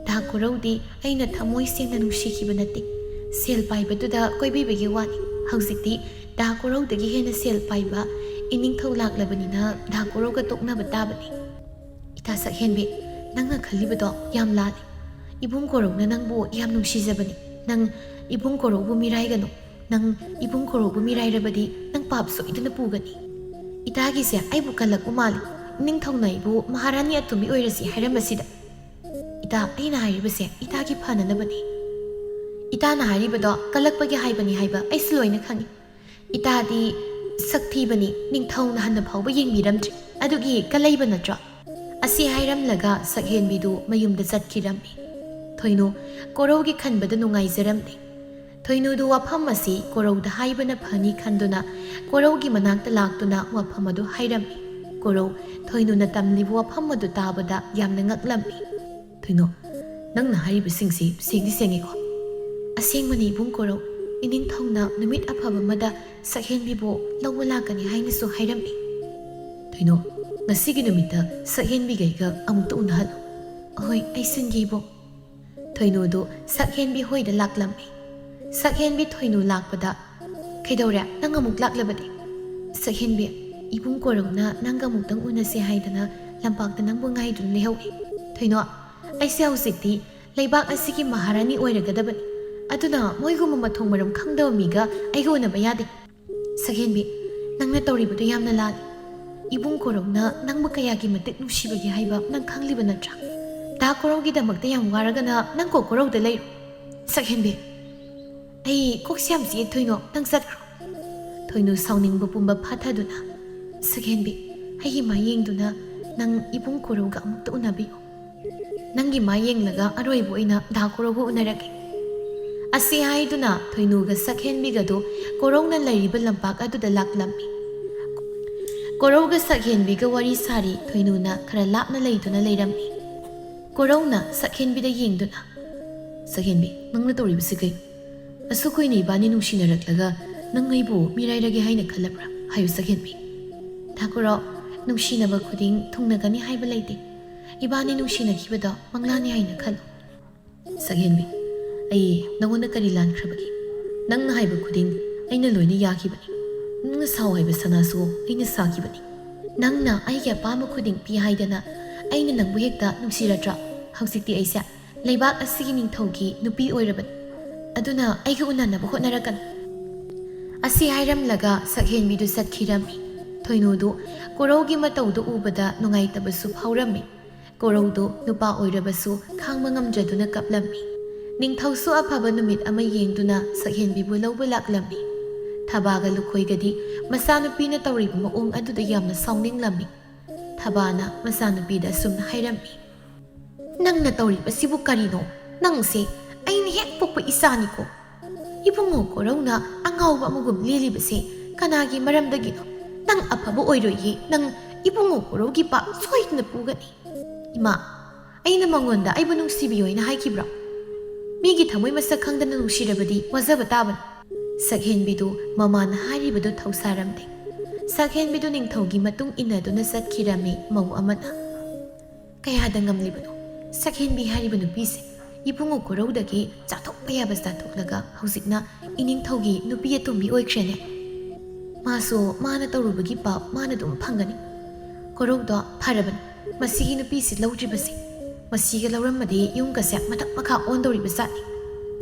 ꯗꯥ ꯀꯣꯔꯧꯗꯤ ꯑꯩꯅ ꯊꯃꯣꯏ ꯁꯦꯡꯅ ꯅꯨꯡꯁꯤꯈꯤꯕ ꯅꯠꯇꯦ꯫ ꯁꯦꯜ ꯄꯥꯏꯕꯗꯨꯗ ꯀꯣꯏꯕꯤꯕꯒꯤ ꯋꯥꯅꯤ꯫ ꯍꯧꯖꯤꯛꯇꯤ ꯗꯥ ꯀꯣꯔꯧꯗꯒꯤ ꯍꯦꯟꯅ ꯁꯦꯜ ꯄꯥꯏꯕ ꯏꯅꯤꯡꯊꯧ ꯂꯥꯛꯂꯕꯅꯤꯅ ꯗꯥ ꯀꯣꯔꯧꯒ ꯇꯣꯛꯅꯕ ꯇꯥꯕꯅꯤ"꯫ "ꯏꯇꯥ ꯁꯛꯍꯦꯟꯕꯤ, ꯅꯪꯅ ꯈꯜꯂꯤꯕꯗꯣ ꯌꯥꯝ ꯂꯥꯜꯂꯤ꯫ ꯏꯕꯨꯡ ꯀꯣꯔꯧꯅ ꯅꯪꯕꯨ ꯌꯥꯝ ꯅꯨꯡꯁꯤꯖꯕꯅꯤ꯫ ꯅꯪ ꯏꯕꯨꯡ ꯀꯣꯔꯧꯕꯨ ꯃꯤꯔꯥꯏꯒꯅꯨ꯫ ꯅꯪ ꯏꯕꯨꯡ ꯀꯣꯔꯧꯕꯨ ꯃꯤꯔꯥꯏꯔꯕꯗꯤ ꯅꯪ ꯄꯥꯞ ꯁꯣꯏꯗꯅ ꯄꯨꯒꯅꯤ"꯫ "ꯏꯇꯥꯒꯤꯁꯦ ꯑꯩꯕꯨ ꯀꯜꯂꯛꯄ ꯃꯥꯜꯂꯤ꯫ ꯏꯅꯤꯡꯊꯧꯅ ꯑꯩꯕꯨ ꯃꯍꯥꯔꯥꯅꯤ ꯑꯇꯣꯝꯕꯤ ꯑꯣꯏꯔꯁꯤ ꯍꯥꯏꯔꯝꯕꯁꯤꯗ꯫ ꯏꯇꯥ, ꯑꯩꯅ ꯍꯥꯏꯔꯤꯕꯁꯦ ꯏꯇꯥꯒꯤ ꯐꯅꯅꯕꯅꯤ꯫ ꯏꯇꯥꯅ ꯍꯥꯏꯔꯤꯕꯗꯣ ꯀꯜꯂꯛꯄꯒꯤ ꯍꯥꯏꯕꯅꯤ ꯍꯥꯏꯕ ꯑꯩꯁꯨ ꯂꯣꯏꯅ ꯈꯪꯏ꯫ ꯏꯇꯥꯗꯤ ꯁꯛ ꯊꯤꯕꯅꯤ, ꯅꯤꯡꯊꯧꯅ ꯍꯟꯅ ꯐꯥꯎꯕ ꯌꯦꯡꯕꯤꯔꯝꯗ꯭ꯔꯤ꯫ ꯑꯗꯨꯒꯤ ꯀꯜꯂꯛꯏꯕ ꯅꯠꯇ꯭ꯔꯣ?" ꯑꯁꯤ ꯍꯥꯏꯔꯝꯂꯒ ꯁꯛꯍꯦꯟꯕꯤꯗꯨ ꯃꯌꯨꯝꯗ ꯆꯠꯈꯤꯔꯝꯃꯤ꯫ ꯊꯣꯏꯅꯨ ꯀꯣꯔꯧꯒꯤ ꯈꯟꯕꯗ ꯅꯨꯡꯉꯥꯏꯖꯔꯝꯗꯦ꯫ ꯊꯣꯏꯅꯨꯗꯨ ꯋꯥꯐꯝ ꯑꯁꯤ ꯀꯣꯔꯧꯗ ꯍꯥꯏꯕꯅ ꯐꯅꯤ ꯈꯟꯗꯨꯅ ꯀꯣꯔꯧꯒꯤ ꯃꯅꯥꯛꯇ ꯂꯥꯛꯇꯨꯅ ꯋꯥꯐꯝ ꯑꯗꯨ ꯍꯥꯏꯔꯝꯃꯤ꯫ ꯀꯣꯔꯧ ꯊꯣꯏꯅꯨꯅ ꯇꯝꯂꯤꯕ ꯋꯥꯐꯝ ꯑꯗꯨ ꯇꯥꯕꯗ ꯌꯥꯝꯅ ꯉꯛꯂꯝꯃꯤ꯫ "ꯊꯣꯏꯅꯨ, ꯅꯪꯅ ꯍꯥꯏꯔꯤꯕꯁꯤꯡꯁꯤ ꯁꯦꯡꯗꯤ ꯁꯦꯡꯉꯤꯀꯣ?" "ꯑꯁꯦꯡꯕꯅꯤ ꯏꯕꯨꯡ ꯀꯣꯔꯧ, ꯏꯅꯤꯡꯊꯧꯅ ꯅꯨꯃꯤꯠ ꯑꯐꯕ ꯑꯃꯗ ꯁꯛꯍꯦꯟꯕꯤꯕꯨ ꯂꯧꯕ ꯂꯥꯛꯀꯅꯤ ꯍꯥꯏꯅꯁꯨ ꯍꯥꯏꯔꯝꯃꯤ꯫ ꯊꯣꯏꯅꯨ, ꯉꯁꯤꯒꯤ ꯅꯨꯃꯤꯠꯇ ꯁꯛꯍꯦꯟꯕꯤꯒ ꯑꯩꯒ ꯑꯃꯨꯛꯇ ꯎꯅꯍꯜꯂꯨ꯫ ꯑꯍꯣꯏ, ꯑꯩ ꯁꯤꯟꯒꯦ ꯏꯕꯨꯡ꯫" ꯊꯣꯏꯅꯨꯗꯨ ꯁꯛꯍꯦꯟꯕꯤ ꯍꯣꯏꯗ ꯂꯥꯛꯂꯝꯃꯤ꯫ ꯁꯛꯍꯦꯟꯕꯤ ꯊꯣꯏꯅꯨ ꯂꯥꯛꯄꯗ, "ꯀꯩꯗꯧꯔꯦ? ꯅꯪ ꯑꯃꯨꯛ ꯂꯥꯛꯂꯕꯗꯤ?" ꯁꯛꯍꯦꯟꯕꯤ, "ꯏꯕꯨꯡ ꯀꯣꯔꯧꯅ ꯅꯪꯒ ꯑꯃꯨꯛꯇꯪ ꯎꯅꯁꯦ ꯍꯥꯏꯗꯅ ꯂꯝꯄꯥꯛꯇ ꯅꯪꯕꯨ ꯉꯥꯏꯗꯨꯅ ꯂꯩꯍꯧꯏ꯫ ꯊꯣꯏꯅꯨ, ꯑꯩꯁꯦ ꯍꯧꯖꯤꯛꯇꯤ ꯂꯩꯕꯥꯛ ꯑꯁꯤꯒꯤ ꯃꯍꯥꯔꯥꯅꯤ ꯑꯣꯏꯔꯒꯗꯕꯅꯤ꯫ ꯑꯗꯨꯅ ꯃꯣꯏꯒꯨꯝꯕ ꯃꯊꯣꯡ ꯃꯔꯝ ꯈꯪꯗꯕ ꯃꯤꯒ ꯑꯩꯒ ꯎꯅꯕ ꯌꯥꯗꯦ꯫" ꯁꯛꯍꯦꯟꯕꯤ, "ꯅꯪꯅ ꯇꯧꯔꯤꯕꯗꯨ ꯌꯥꯝꯅ ꯂꯥꯜꯂꯤ꯫ ꯏꯕꯨꯡ ꯀꯣꯔꯧꯅ ꯅꯪꯕꯨ ꯀꯌꯥꯒꯤ ꯃꯇꯤꯛ ꯅꯨꯡꯁꯤꯕꯒꯦ ꯍꯥꯏꯕ ꯅꯪ ꯈꯪꯂꯤꯕ ꯅꯠꯇ꯭ꯔꯥ? ꯗꯥ ꯀꯣꯔꯧꯒꯤꯗꯃꯛꯇ ꯌꯥꯝ ꯋꯥꯔꯒꯅ ꯅꯪ ꯀꯣ ꯀꯣꯔꯧꯗ ꯂꯩꯔꯣ꯫" ꯁꯛꯍꯦꯟꯕꯤ, "ꯑꯩ ꯀꯣꯛꯁꯦ ꯌꯥꯝ ꯆꯤꯛꯑꯦ ꯊꯣꯏꯅꯨ, ꯅꯪ ꯆꯠꯈ꯭ꯔꯣ꯫" ꯊꯣꯏꯅꯨ ꯁꯥꯎꯅꯤꯡꯕ ꯄꯨꯝꯕ ꯐꯥꯊꯗꯨꯅ, "ꯁꯛꯍꯦꯟꯕꯤ, ꯑꯩꯒꯤ ꯃꯥꯏ ꯌꯦꯡꯗꯨꯅ ꯅꯪ ꯏꯕꯨꯡ ꯀꯣꯔꯧꯒ ꯑꯃꯨꯛꯇ ꯎꯅꯕꯤꯌꯨ꯫ ꯅꯪꯒꯤ ꯃꯥꯏ ꯌꯦꯡꯂꯒ ꯑꯔꯣꯏꯕ ꯑꯣꯏꯅ ꯗꯥ ꯀꯣꯔꯧꯒ ꯎꯅꯔꯒꯦ꯫" ꯑꯁꯤ ꯍꯥꯏꯗꯨꯅ ꯊꯣꯏꯅꯨꯒ ꯁꯛꯍꯦꯟꯕꯤꯒꯗꯨ ꯀꯣꯔꯧꯅ ꯂꯩꯔꯤꯕ ꯂꯝꯄꯥꯛ ꯑꯗꯨꯗ ꯂꯥꯛꯂꯝꯃꯤ꯫ ꯀꯣꯔꯧꯒ ꯁꯛꯍꯦꯟꯕꯤꯒ ꯋꯥꯔꯤ ꯁꯥꯔꯤ ꯊꯣꯏꯅꯨꯅ ꯈꯔ ꯂꯥꯞꯅ ꯂꯩꯗꯨꯅ ꯂꯩꯔꯝꯃꯤ꯫ ꯀꯣꯔꯧꯅ ꯁꯛꯍꯦꯟꯕꯤꯗ ꯌꯦꯡꯗꯨꯅ, "ꯁꯛꯍꯦꯟꯕꯤ, ꯅꯪꯅ ꯇꯧꯔꯤꯕꯁꯤ ꯀꯩꯅꯣ? ꯑꯁꯨꯛ ꯀꯨꯏꯅ ꯏꯕꯥꯅꯤ ꯅꯨꯡꯁꯤꯅꯔꯛꯂꯒ ꯅꯪ ꯑꯩꯕꯨ ꯃꯤꯔꯥꯏꯔꯒꯦ ꯍꯥꯏꯅ ꯈꯜꯂꯕ꯭ꯔꯥ? ꯍꯥꯏꯌꯨ ꯁꯛꯍꯦꯟꯕꯤ꯫" "ꯗꯥ ꯀꯣꯔꯧ, ꯅꯨꯡꯁꯤꯅꯕ ꯈꯨꯗꯤꯡ ꯊꯨꯡꯅꯒꯅꯤ ꯍꯥꯏꯕ ꯂꯩꯇꯦ꯫ ꯏꯕꯥꯅꯤ ꯅꯨꯡꯁꯤꯅꯈꯤꯕꯗꯣ ꯃꯪꯂꯥꯅꯤ ꯍꯥꯏꯅ ꯈꯜꯂꯨ꯫" ꯁꯛꯍꯦꯟꯕꯤ, "ꯑꯩ ꯅꯉꯣꯟꯗ ꯀꯔꯤ ꯂꯥꯟꯈ꯭ꯔꯕꯒꯦ? ꯅꯪꯅ ꯍꯥꯏꯕ ꯈꯨꯗꯤꯡ ꯑꯩꯅ ꯂꯣꯏꯅ ꯌꯥꯈꯤꯕꯅꯤ꯫ ꯅꯪꯅ ꯁꯥꯎ ꯍꯥꯏꯕ ꯁꯅꯥꯁꯨ ꯑꯩꯅ ꯁꯥꯈꯤꯕꯅꯤ꯫ ꯅꯪꯅ ꯑꯩꯒꯤ ꯑꯄꯥꯝꯕ ꯈꯨꯗꯤꯡ ꯄꯤ ꯍꯥꯏꯗꯅ ꯑꯩꯅ ꯅꯪꯕꯨ ꯍꯦꯛꯇ ꯅꯨꯡꯁꯤꯔꯗ꯭ꯔꯥ? ꯍꯧꯖꯤꯛꯇꯤ ꯑꯩꯁꯦ ꯂꯩꯕꯥꯛ ꯑꯁꯤꯒꯤ ꯅꯤꯡꯊꯧꯒꯤ ꯅꯨꯄꯤ ꯑꯣꯏꯔꯕꯅꯤ꯫ ꯑꯗꯨꯅ ꯑꯩꯒ ꯎꯅꯅꯕ ꯍꯣꯠꯅꯔꯛꯀꯅꯨ꯫" ꯑꯁꯤ ꯍꯥꯏꯔꯝꯂꯒ ꯁꯛꯍꯦꯟꯕꯤꯗꯨ ꯆꯠꯈꯤꯔꯝꯃꯤ꯫ ꯊꯣꯏꯅꯨꯗꯨ ꯀꯣꯔꯧꯒꯤ ꯃꯇꯧꯗꯨ ꯎꯕꯗ ꯅꯨꯡꯉꯥꯏꯇꯕꯁꯨ ꯐꯥꯎꯔꯝꯃꯤ꯫ ꯀꯣꯔꯧꯗꯨ ꯅꯨꯄꯥ ꯑꯣꯏꯔꯕꯁꯨ ꯈꯥꯡꯕ ꯉꯝꯗ꯭ꯔꯗꯨꯅ ꯀꯞꯂꯝꯃꯤ꯫ ꯅꯤꯡꯊꯧꯁꯨ ꯑꯐꯕ ꯅꯨꯃꯤꯠ ꯑꯃ ꯌꯦꯡꯗꯨꯅ ꯁꯛꯍꯦꯟꯕꯤꯕꯨ ꯂꯧꯕ ꯂꯥꯛꯂꯝꯃꯤ꯫ ꯊꯕꯥꯒ ꯂꯨꯈꯣꯏꯒꯗꯤ ꯃꯆꯥꯅꯨꯄꯤꯅ ꯇꯧꯔꯤꯕ ꯃꯑꯣꯡ ꯑꯗꯨꯗ ꯌꯥꯝꯅ ꯁꯥꯎꯅꯤꯡꯂꯝꯃꯤ꯫ ꯊꯕꯥꯅ ꯃꯆꯥꯅꯨꯄꯤꯗ ꯑꯁꯨꯝꯅ ꯍꯥꯏꯔꯝꯃꯤ, "ꯅꯪꯅ ꯇꯧꯔꯤꯕꯁꯤꯕꯨ ꯀꯔꯤꯅꯣ? ꯅꯪꯁꯦ ꯑꯩꯅ ꯍꯦꯛ ꯄꯣꯛꯄ ꯏꯆꯥꯅꯤꯀꯣ꯫ ꯏꯕꯨꯡꯉꯣ ꯀꯣꯔꯧꯅ ꯑꯉꯥꯎꯕ ꯑꯃꯒꯨꯝ ꯂꯦꯜꯂꯤꯕꯁꯦ ꯀꯅꯥꯒꯤ ꯃꯔꯝꯗꯒꯤꯅꯣ? ꯅꯪ ꯑꯐꯕ ꯑꯣꯏꯔꯣꯏꯌꯦ꯫ ꯅꯪ ꯏꯕꯨꯡꯉꯣ ꯀꯣꯔꯧꯒꯤ ꯄꯥꯞ ꯁꯣꯏꯗꯅ ꯄꯨꯒꯅꯤ꯫ ꯏꯃꯥ, ꯑꯩꯅ ꯃꯉꯣꯟꯗ ꯑꯩꯕꯨ ꯅꯨꯡꯁꯤꯕꯤꯌꯣ ꯍꯥꯏꯅ ꯍꯥꯏꯈꯤꯕ꯭ꯔꯣ? ꯃꯤꯒꯤ ꯊꯃꯣꯏ ꯃꯁꯛ ꯈꯪꯗꯅ ꯅꯨꯡꯁꯤꯔꯕꯗꯤ ꯋꯥꯖꯕ ꯇꯥꯕꯅꯤ꯫" ꯁꯛꯍꯦꯟꯕꯤꯗꯨ ꯃꯃꯥꯅ ꯍꯥꯏꯔꯤꯕꯗꯨ ꯊꯧꯁꯥꯔꯝꯗꯦ꯫ ꯁꯛꯍꯦꯟꯕꯤꯗꯨ ꯅꯤꯡꯊꯧꯒꯤ ꯃꯇꯨꯡ ꯏꯟꯅꯗꯨꯅ ꯆꯠꯈꯤꯔꯝꯃꯤ ꯃꯧ ꯑꯃꯅ꯫ "ꯀꯌꯥꯗ ꯉꯝꯂꯤꯕꯅꯣ ꯁꯛꯍꯦꯟꯕꯤ ꯍꯥꯏꯔꯤꯕ ꯅꯨꯄꯤꯁꯦ? ꯏꯕꯨꯡꯉꯣ ꯀꯣꯔꯧꯗꯒꯤ ꯆꯥꯊꯣꯛꯄ ꯌꯥꯕ ꯆꯥꯊꯣꯛꯂꯒ ꯍꯧꯖꯤꯛꯅ ꯏꯅꯤꯡꯊꯧꯒꯤ ꯅꯨꯄꯤ ꯑꯇꯣꯝꯕꯤ ꯑꯣꯏꯈ꯭ꯔꯦꯅꯦ꯫ ꯃꯥꯁꯨ ꯃꯥꯅ ꯇꯧꯔꯨꯕꯒꯤ ꯄꯥꯞ ꯃꯥꯅ ꯑꯗꯨꯝ ꯐꯪꯒꯅꯤ꯫ ꯀꯣꯔꯧꯗꯣ ꯐꯔꯕꯅꯤ, ꯃꯁꯤꯒꯤ ꯅꯨꯄꯤꯁꯤ ꯂꯧꯗ꯭ꯔꯤꯕꯁꯦ꯫ ꯃꯁꯤꯒ ꯂꯧꯔꯝꯃꯗꯤ ꯌꯨꯝꯒꯁꯦ ꯃꯊꯛ ꯃꯈꯥ ꯑꯣꯟꯗꯧꯔꯤꯕ ꯖꯥꯠꯅꯤ꯫"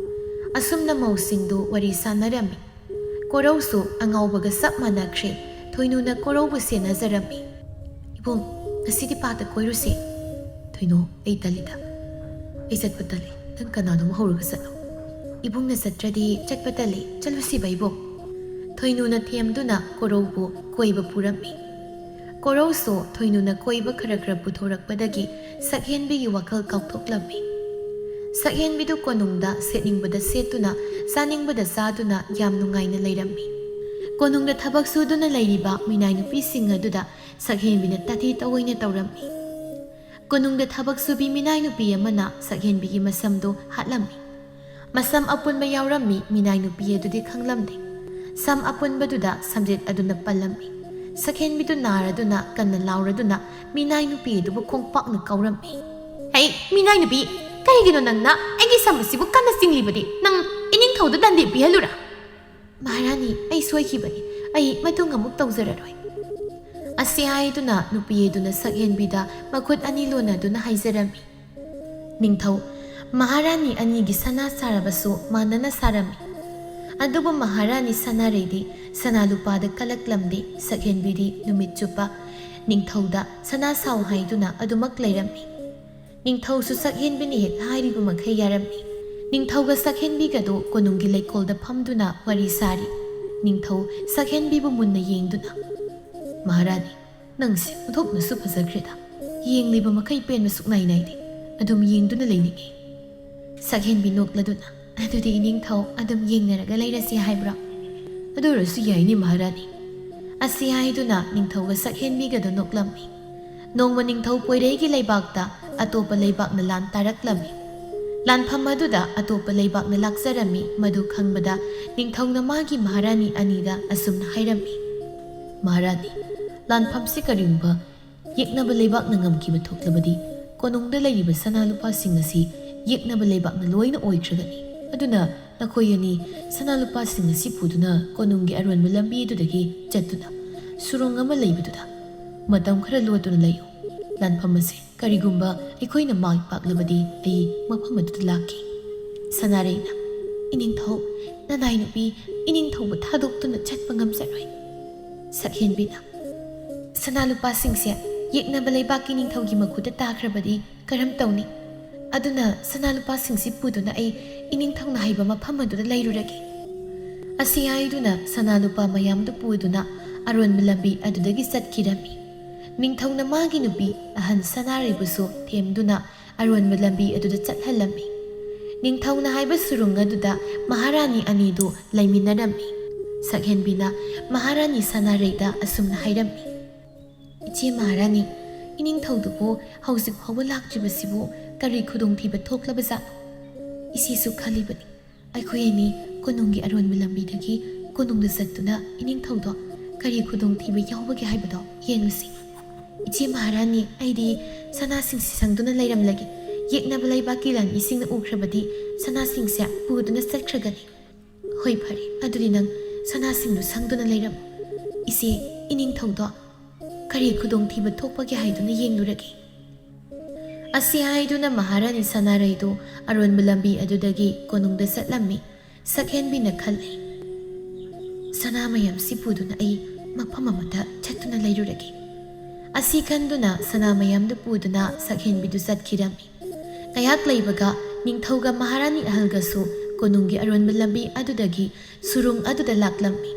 ꯑꯁꯨꯝꯅ ꯃꯧꯁꯤꯡꯗꯨ ꯋꯥꯔꯤ ꯁꯥꯟꯅꯔꯝꯃꯤ꯫ ꯀꯣꯔꯧꯁꯨ ꯑꯉꯥꯎꯕꯒ ꯆꯞ ꯃꯥꯟꯅꯈ꯭ꯔꯦ꯫ ꯊꯣꯏꯅꯨꯅ ꯀꯣꯔꯧꯕꯨ ꯁꯦꯟꯅꯖꯔꯝꯃꯤ꯫ "ꯏꯕꯨꯡ, ꯉꯁꯤꯗꯤ ꯄꯥꯠꯇ ꯀꯣꯏꯔꯨꯁꯦ꯫" "ꯊꯣꯏꯅꯨ, ꯑꯩ ꯇꯜꯂꯤꯗ꯫ ꯑꯩ ꯆꯠꯄ ꯇꯜꯂꯤ꯫ ꯅꯪ ꯀꯅꯥꯅꯣꯝ ꯍꯧꯔꯒ ꯆꯠꯂꯣ꯫" "ꯏꯕꯨꯡꯅ ꯆꯠꯇ꯭ꯔꯗꯤ ꯆꯠꯄ ꯇꯜꯂꯤ꯫ ꯆꯠꯂꯨꯁꯤꯕ ꯏꯕꯨꯡ꯫" ꯊꯣꯏꯅꯨꯅ ꯊꯦꯝꯗꯨꯅ ꯀꯣꯔꯧꯕꯨ ꯀꯣꯏꯕ ꯄꯨꯔꯝꯃꯤ꯫ ꯀꯣꯔꯧꯁꯨ ꯊꯣꯏꯅꯨꯅ ꯀꯣꯏꯕ ꯈꯔ ꯈꯔ ꯄꯨꯊꯣꯔꯛꯄꯗꯒꯤ ꯁꯛꯍꯦꯟꯕꯤꯒꯤ ꯋꯥꯈꯜ ꯀꯥꯎꯊꯣꯛꯂꯝꯃꯤ꯫ ꯁꯛꯍꯦꯟꯕꯤꯗꯨ ꯀꯣꯅꯨꯡꯗ ꯁꯦꯠꯅꯤꯡꯕꯗ ꯁꯦꯠꯇꯨꯅ, ꯆꯥꯅꯤꯡꯕꯗ ꯆꯥꯗꯨꯅ ꯌꯥꯝ ꯅꯨꯡꯉꯥꯏꯅ ꯂꯩꯔꯝꯃꯤ꯫ ꯀꯣꯅꯨꯡꯗ ꯊꯕꯛ ꯁꯨꯗꯨꯅ ꯂꯩꯔꯤꯕ ꯃꯤꯅꯥꯏ ꯅꯨꯄꯤꯁꯤꯡ ꯑꯗꯨꯗ ꯁꯛꯍꯦꯟꯕꯤꯅ ꯇꯥꯊꯤ ꯇꯑꯣꯏꯅ ꯇꯧꯔꯝꯃꯤ꯫ ꯀꯣꯅꯨꯡꯗ ꯊꯕꯛ ꯁꯨꯕꯤ ꯃꯤꯅꯥꯏ ꯅꯨꯄꯤ ꯑꯃꯅ ꯁꯛꯍꯦꯟꯕꯤꯒꯤ ꯃꯁꯝꯗꯨ ꯍꯥꯠꯂꯝꯃꯤ꯫ ꯃꯁꯝ ꯑꯄꯨꯟꯕ ꯌꯥꯎꯔꯝꯃꯤ꯫ ꯃꯤꯅꯥꯏ ꯅꯨꯄꯤ ꯑꯗꯨꯗꯤ ꯈꯪꯂꯝꯗꯦ꯫ ꯁꯝ ꯑꯄꯨꯟꯕꯗꯨꯗ ꯁꯝꯖꯦꯠ ꯑꯗꯨꯅ ꯄꯜꯂꯝꯃꯤ꯫ ꯁꯛꯍꯦꯟꯕꯤꯗꯨ ꯅꯥꯔꯗꯨꯅ ꯀꯟꯅ ꯂꯥꯎꯔꯗꯨꯅ ꯃꯤꯅꯥꯏ ꯅꯨꯄꯤ ꯑꯗꯨꯕꯨ ꯈꯣꯡꯄꯥꯛꯅ ꯀꯥꯎꯔꯝꯃꯤ꯫ "ꯍꯩ, ꯃꯤꯅꯥꯏ ꯅꯨꯄꯤ, ꯀꯔꯤꯒꯤꯅꯣ ꯅꯪꯅ ꯑꯩꯒꯤ ꯁꯝ ꯑꯁꯤꯕꯨ ꯀꯟꯅ ꯆꯤꯡꯂꯤꯕꯗꯤ? ꯅꯪ ꯏꯅꯤꯡꯊꯧꯗ ꯗꯟꯗꯤ ꯄꯤꯍꯜꯂꯨꯔꯥ?" "ꯃꯍꯥꯔꯥꯅꯤ, ꯑꯩ ꯁꯣꯏꯈꯤꯕꯅꯤ꯫ ꯑꯩ ꯃꯇꯨꯡ ꯑꯃꯨꯛ ꯇꯧꯖꯔꯔꯣꯏ꯫" ꯑꯁꯤ ꯍꯥꯏꯗꯨꯅ ꯅꯨꯄꯤ ꯑꯗꯨꯅ ꯁꯛꯍꯦꯟꯕꯤꯗ ꯃꯈꯨꯠ ꯑꯅꯤ ꯂꯣꯟꯅꯗꯨꯅ ꯍꯥꯏꯖꯔꯝꯃꯤ꯫ ꯅꯤꯡꯊꯧ, ꯃꯍꯥꯔꯥꯅꯤ ꯑꯅꯤꯒꯤ ꯁꯅꯥ ꯁꯥꯔꯕꯁꯨ ꯃꯥꯟꯅꯅ ꯁꯥꯔꯝꯃꯤ꯫ ꯑꯗꯨꯕꯨ ꯃꯍꯥꯔꯥꯅꯤ ꯁꯅꯥꯔꯩꯗꯤ ꯁꯅꯥ ꯂꯨꯄꯥꯗ ꯀꯜꯂꯛꯂꯝꯗꯦ꯫ ꯁꯛꯍꯦꯟꯕꯤꯗꯤ ꯅꯨꯃꯤꯠ ꯆꯨꯞꯄ ꯅꯤꯡꯊꯧꯗ ꯁꯅꯥ ꯁꯥꯎ ꯍꯥꯏꯗꯨꯅ ꯑꯗꯨꯃꯛ ꯂꯩꯔꯝꯃꯤ꯫ ꯅꯤꯡꯊꯧꯁꯨ ꯁꯛꯍꯦꯟꯕꯤꯅ ꯍꯦꯛ ꯍꯥꯏꯔꯤꯕ ꯃꯈꯩ ꯌꯥꯔꯝꯃꯤ꯫ ꯅꯤꯡꯊꯧꯒ ꯁꯛꯍꯦꯟꯕꯤꯒꯗꯨ ꯀꯣꯅꯨꯡꯒꯤ ꯂꯩꯀꯣꯜꯗ ꯐꯝꯗꯨꯅ ꯋꯥꯔꯤ ꯁꯥꯔꯤ꯫ ꯅꯤꯡꯊꯧ ꯁꯛꯍꯦꯟꯕꯤꯕꯨ ꯃꯨꯟꯅ ꯌꯦꯡꯗꯨꯅ, "ꯃꯍꯥꯔꯥꯅꯤ, ꯅꯪꯁꯦ ꯑꯣꯟꯊꯣꯛꯅꯁꯨ ꯐꯖꯈ꯭ꯔꯦꯗ꯫ ꯌꯦꯡꯂꯤꯕ ꯃꯈꯩ ꯄꯦꯟꯕ ꯁꯨꯛꯅꯥꯏ ꯅꯥꯏꯗꯦ꯫ ꯑꯗꯨꯝ ꯌꯦꯡꯗꯨꯅ ꯂꯩꯅꯤꯡꯉꯤ꯫" ꯁꯛꯍꯦꯟꯕꯤ ꯅꯣꯛꯂꯗꯨꯅ, "ꯑꯗꯨꯗꯤ ꯏꯅꯤꯡꯊꯧ ꯑꯗꯨꯝ ꯌꯦꯡꯅꯔꯒ ꯂꯩꯔꯁꯤ ꯍꯥꯏꯕ꯭ꯔꯣ?" "ꯑꯗꯨ ꯑꯣꯏꯔꯁꯨ ꯌꯥꯏꯅꯦ ꯃꯍꯥꯔꯥꯅꯤ꯫" ꯑꯁꯤ ꯍꯥꯏꯗꯨꯅ ꯅꯤꯡꯊꯧꯒ ꯁꯛꯍꯦꯟꯕꯤꯒꯗꯨ ꯅꯣꯛꯂꯝꯃꯤ꯫ ꯅꯣꯡꯃ ꯅꯤꯡꯊꯧ ꯄꯣꯏꯔꯩꯒꯤ ꯂꯩꯕꯥꯛꯇ ꯑꯇꯣꯞꯄ ꯂꯩꯕꯥꯛꯅ ꯂꯥꯟ ꯇꯥꯔꯛꯂꯝꯃꯤ꯫ ꯂꯥꯟꯐꯝ ꯑꯗꯨꯗ ꯑꯇꯣꯞꯄ ꯂꯩꯕꯥꯛꯅ ꯂꯥꯛꯆꯔꯝꯃꯤ꯫ ꯃꯗꯨ ꯈꯪꯕꯗ ꯅꯤꯡꯊꯧꯅ ꯃꯥꯒꯤ ꯃꯍꯥꯔꯥꯅꯤ ꯑꯅꯤꯗ ꯑꯁꯨꯝꯅ ꯍꯥꯏꯔꯝꯃꯤ, "ꯃꯍꯥꯔꯥꯅꯤ, ꯂꯥꯟꯐꯝꯁꯤ ꯀꯔꯤꯒꯨꯝꯕ ꯌꯦꯛꯅꯕ ꯂꯩꯕꯥꯛꯅ ꯉꯝꯈꯤꯕ ꯊꯣꯛꯂꯕꯗꯤ, ꯀꯣꯅꯨꯡꯗ ꯂꯩꯔꯤꯕ ꯁꯅꯥ ꯂꯨꯄꯥꯁꯤꯡ ꯑꯁꯤ ꯌꯦꯛꯅꯕ ꯂꯩꯕꯥꯛꯅ ꯂꯣꯏꯅ ꯑꯣꯏꯈ꯭ꯔꯒꯅꯤ꯫ ꯑꯗꯨꯅ ꯅꯈꯣꯏ ꯑꯅꯤ ꯁꯅꯥ ꯂꯨꯄꯥꯁꯤꯡ ꯑꯁꯤ ꯄꯨꯗꯨꯅ ꯀꯣꯅꯨꯡꯒꯤ ꯑꯔꯣꯟꯕ ꯂꯝꯕꯤ ꯑꯗꯨꯗꯒꯤ ꯆꯠꯇꯨꯅ ꯁꯨꯔꯨꯡ ꯑꯃ ꯂꯩꯕꯗꯨꯗ ꯃꯇꯝ ꯈꯔ ꯂꯣꯠꯇꯨꯅ ꯂꯩꯌꯨ꯫ ꯂꯥꯟꯐꯝ ꯑꯁꯦ ꯀꯔꯤꯒꯨꯝꯕ ꯑꯩꯈꯣꯏꯅ ꯃꯥꯏ ꯄꯥꯛꯂꯕꯗꯤ ꯑꯩ ꯃꯐꯝ ꯑꯗꯨꯗ ꯂꯥꯛꯀꯦ꯫" ꯁꯅꯥꯔꯩꯅ, "ꯏꯅꯤꯡꯊꯧ, ꯅꯅꯥꯏ ꯅꯨꯄꯤ ꯏꯅꯤꯡꯊꯧꯕꯨ ꯊꯥꯗꯣꯛꯇꯨꯅ ꯆꯠꯄ ꯉꯝꯖꯔꯣꯏ꯫" ꯁꯛꯍꯦꯟꯕꯤꯅ, "ꯁꯅꯥ ꯂꯨꯄꯥꯁꯤꯡꯁꯦ ꯌꯦꯛꯅꯕ ꯂꯩꯕꯥꯛꯀꯤ ꯅꯤꯡꯊꯧꯒꯤ ꯃꯈꯨꯠꯇ ꯇꯥꯈ꯭ꯔꯕꯗꯤ ꯀꯔꯝ ꯇꯧꯅꯤ? ꯑꯗꯨꯅ ꯁꯅꯥ ꯂꯨꯄꯥꯁꯤꯡꯁꯤ ꯄꯨꯗꯨꯅ ꯑꯩ ꯏꯅꯤꯡꯊꯧꯅ ꯍꯥꯏꯕ ꯃꯐꯝ ꯑꯗꯨꯗ ꯂꯩꯔꯨꯔꯒꯦ꯫" ꯑꯁꯤ ꯍꯥꯏꯗꯨꯅ ꯁꯅꯥ ꯂꯨꯄꯥ ꯃꯌꯥꯝꯗꯨ ꯄꯨꯗꯨꯅ ꯑꯔꯣꯟꯕ ꯂꯝꯕꯤ ꯑꯗꯨꯗꯒꯤ ꯆꯠꯈꯤꯔꯝꯃꯤ꯫ ꯅꯤꯡꯊꯧꯅ ꯃꯥꯒꯤ ꯅꯨꯄꯤ ꯑꯍꯟ ꯁꯅꯥꯔꯩꯕꯨꯁꯨ ꯊꯦꯝꯗꯨꯅ ꯑꯔꯣꯟꯕ ꯂꯝꯕꯤ ꯑꯗꯨꯗ ꯆꯠꯍꯜꯂꯝꯃꯤ꯫ ꯅꯤꯡꯊꯧꯅ ꯍꯥꯏꯕ ꯁꯨꯔꯨꯡ ꯑꯗꯨꯗ ꯃꯍꯥꯔꯥꯅꯤ ꯑꯅꯤꯗꯨ ꯂꯩꯃꯤꯟꯅꯔꯝꯃꯤ꯫ ꯁꯛꯍꯦꯟꯕꯤꯅ ꯃꯍꯥꯔꯥꯅꯤ ꯁꯅꯥꯔꯩꯗ ꯑꯁꯨꯝꯅ ꯍꯥꯏꯔꯝꯃꯤ, "ꯏꯆꯦ ꯃꯍꯥꯔꯥꯅꯤ, ꯏꯅꯤꯡꯊꯧꯗꯨꯕꯨ ꯍꯧꯖꯤꯛ ꯐꯥꯎꯕ ꯂꯥꯛꯇ꯭ꯔꯤꯕꯁꯤꯕꯨ ꯀꯔꯤ ꯈꯨꯗꯣꯡꯊꯤꯕ ꯊꯣꯛꯂꯕꯖꯥꯠꯅꯣ? ꯏꯆꯦꯁꯨ ꯈꯜꯂꯤꯕꯅꯤ, ꯑꯩꯈꯣꯏ ꯑꯅꯤ ꯀꯣꯅꯨꯡꯒꯤ ꯑꯔꯣꯟꯕ ꯂꯝꯕꯤꯗꯒꯤ ꯀꯣꯅꯨꯡꯗ ꯆꯠꯇꯨꯅ ꯏꯅꯤꯡꯊꯧꯗꯣ ꯀꯔꯤ ꯈꯨꯗꯣꯡꯊꯤꯕ ꯌꯥꯎꯕꯒꯦ ꯍꯥꯏꯕꯗꯣ ꯌꯦꯡꯂꯨꯁꯤ꯫ ꯏꯆꯦ ꯃꯍꯥꯔꯥꯅꯤ, ꯑꯩꯗꯤ ꯁꯅꯥꯁꯤꯡꯁꯤ ꯁꯪꯗꯨꯅ ꯂꯩꯔꯝꯂꯒꯦ꯫ ꯌꯦꯛꯅꯕ ꯂꯩꯕꯥꯛꯀꯤ ꯂꯥꯟꯃꯤꯁꯤꯡꯅ ꯎꯈ꯭ꯔꯕꯗꯤ ꯁꯅꯥꯁꯤꯡꯁꯦ ꯄꯨꯗꯨꯅ ꯆꯠꯈ꯭ꯔꯒꯅꯤ꯫" "ꯍꯣꯏ, ꯐꯔꯦ, ꯑꯗꯨꯗꯤ ꯅꯪ ꯁꯅꯥꯁꯤꯡꯗꯨ ꯁꯪꯗꯨꯅ ꯂꯩꯔꯝꯃꯨ꯫ ꯏꯆꯦ, ꯏꯅꯤꯡꯊꯧꯗꯣ ꯀꯔꯤ ꯈꯨꯗꯣꯡꯊꯤꯕ ꯊꯣꯛꯄꯒꯦ ꯍꯥꯏꯗꯨꯅ ꯌꯦꯡꯂꯨꯔꯒꯦ꯫" ꯑꯁꯤ ꯍꯥꯏꯗꯨꯅ ꯃꯍꯥꯔꯥꯅꯤ ꯁꯅꯥꯔꯩꯗꯨ ꯑꯔꯣꯟꯕ ꯂꯝꯕꯤ ꯑꯗꯨꯗꯒꯤ ꯀꯣꯅꯨꯡꯗ ꯆꯠꯂꯝꯃꯤ꯫ ꯁꯛꯍꯦꯟꯕꯤꯅ ꯈꯜꯂꯤ, "ꯁꯅꯥ ꯃꯌꯥꯝꯁꯤ ꯄꯨꯗꯨꯅ ꯑꯩ ꯃꯐꯝ ꯑꯃꯗ ꯆꯠꯇꯨꯅ ꯂꯩꯔꯨꯔꯒꯦ"꯫ ꯑꯁꯤ ꯈꯟꯗꯨꯅ ꯁꯅꯥ ꯃꯌꯥꯝꯗꯨ ꯄꯨꯗꯨꯅ ꯁꯛꯍꯦꯟꯕꯤꯗꯨ ꯆꯠꯈꯤꯔꯝꯃꯤ꯫ ꯉꯥꯏꯍꯥꯛ ꯂꯩꯕꯒ ꯅꯤꯡꯊꯧꯒ ꯃꯍꯥꯔꯥꯅꯤ ꯑꯍꯜꯒꯁꯨ ꯀꯣꯅꯨꯡꯒꯤ ꯑꯔꯣꯟꯕ ꯂꯝꯕꯤ ꯑꯗꯨꯗꯒꯤ ꯁꯨꯔꯨꯡ ꯑꯗꯨꯗ ꯂꯥꯛꯂꯝꯃꯤ꯫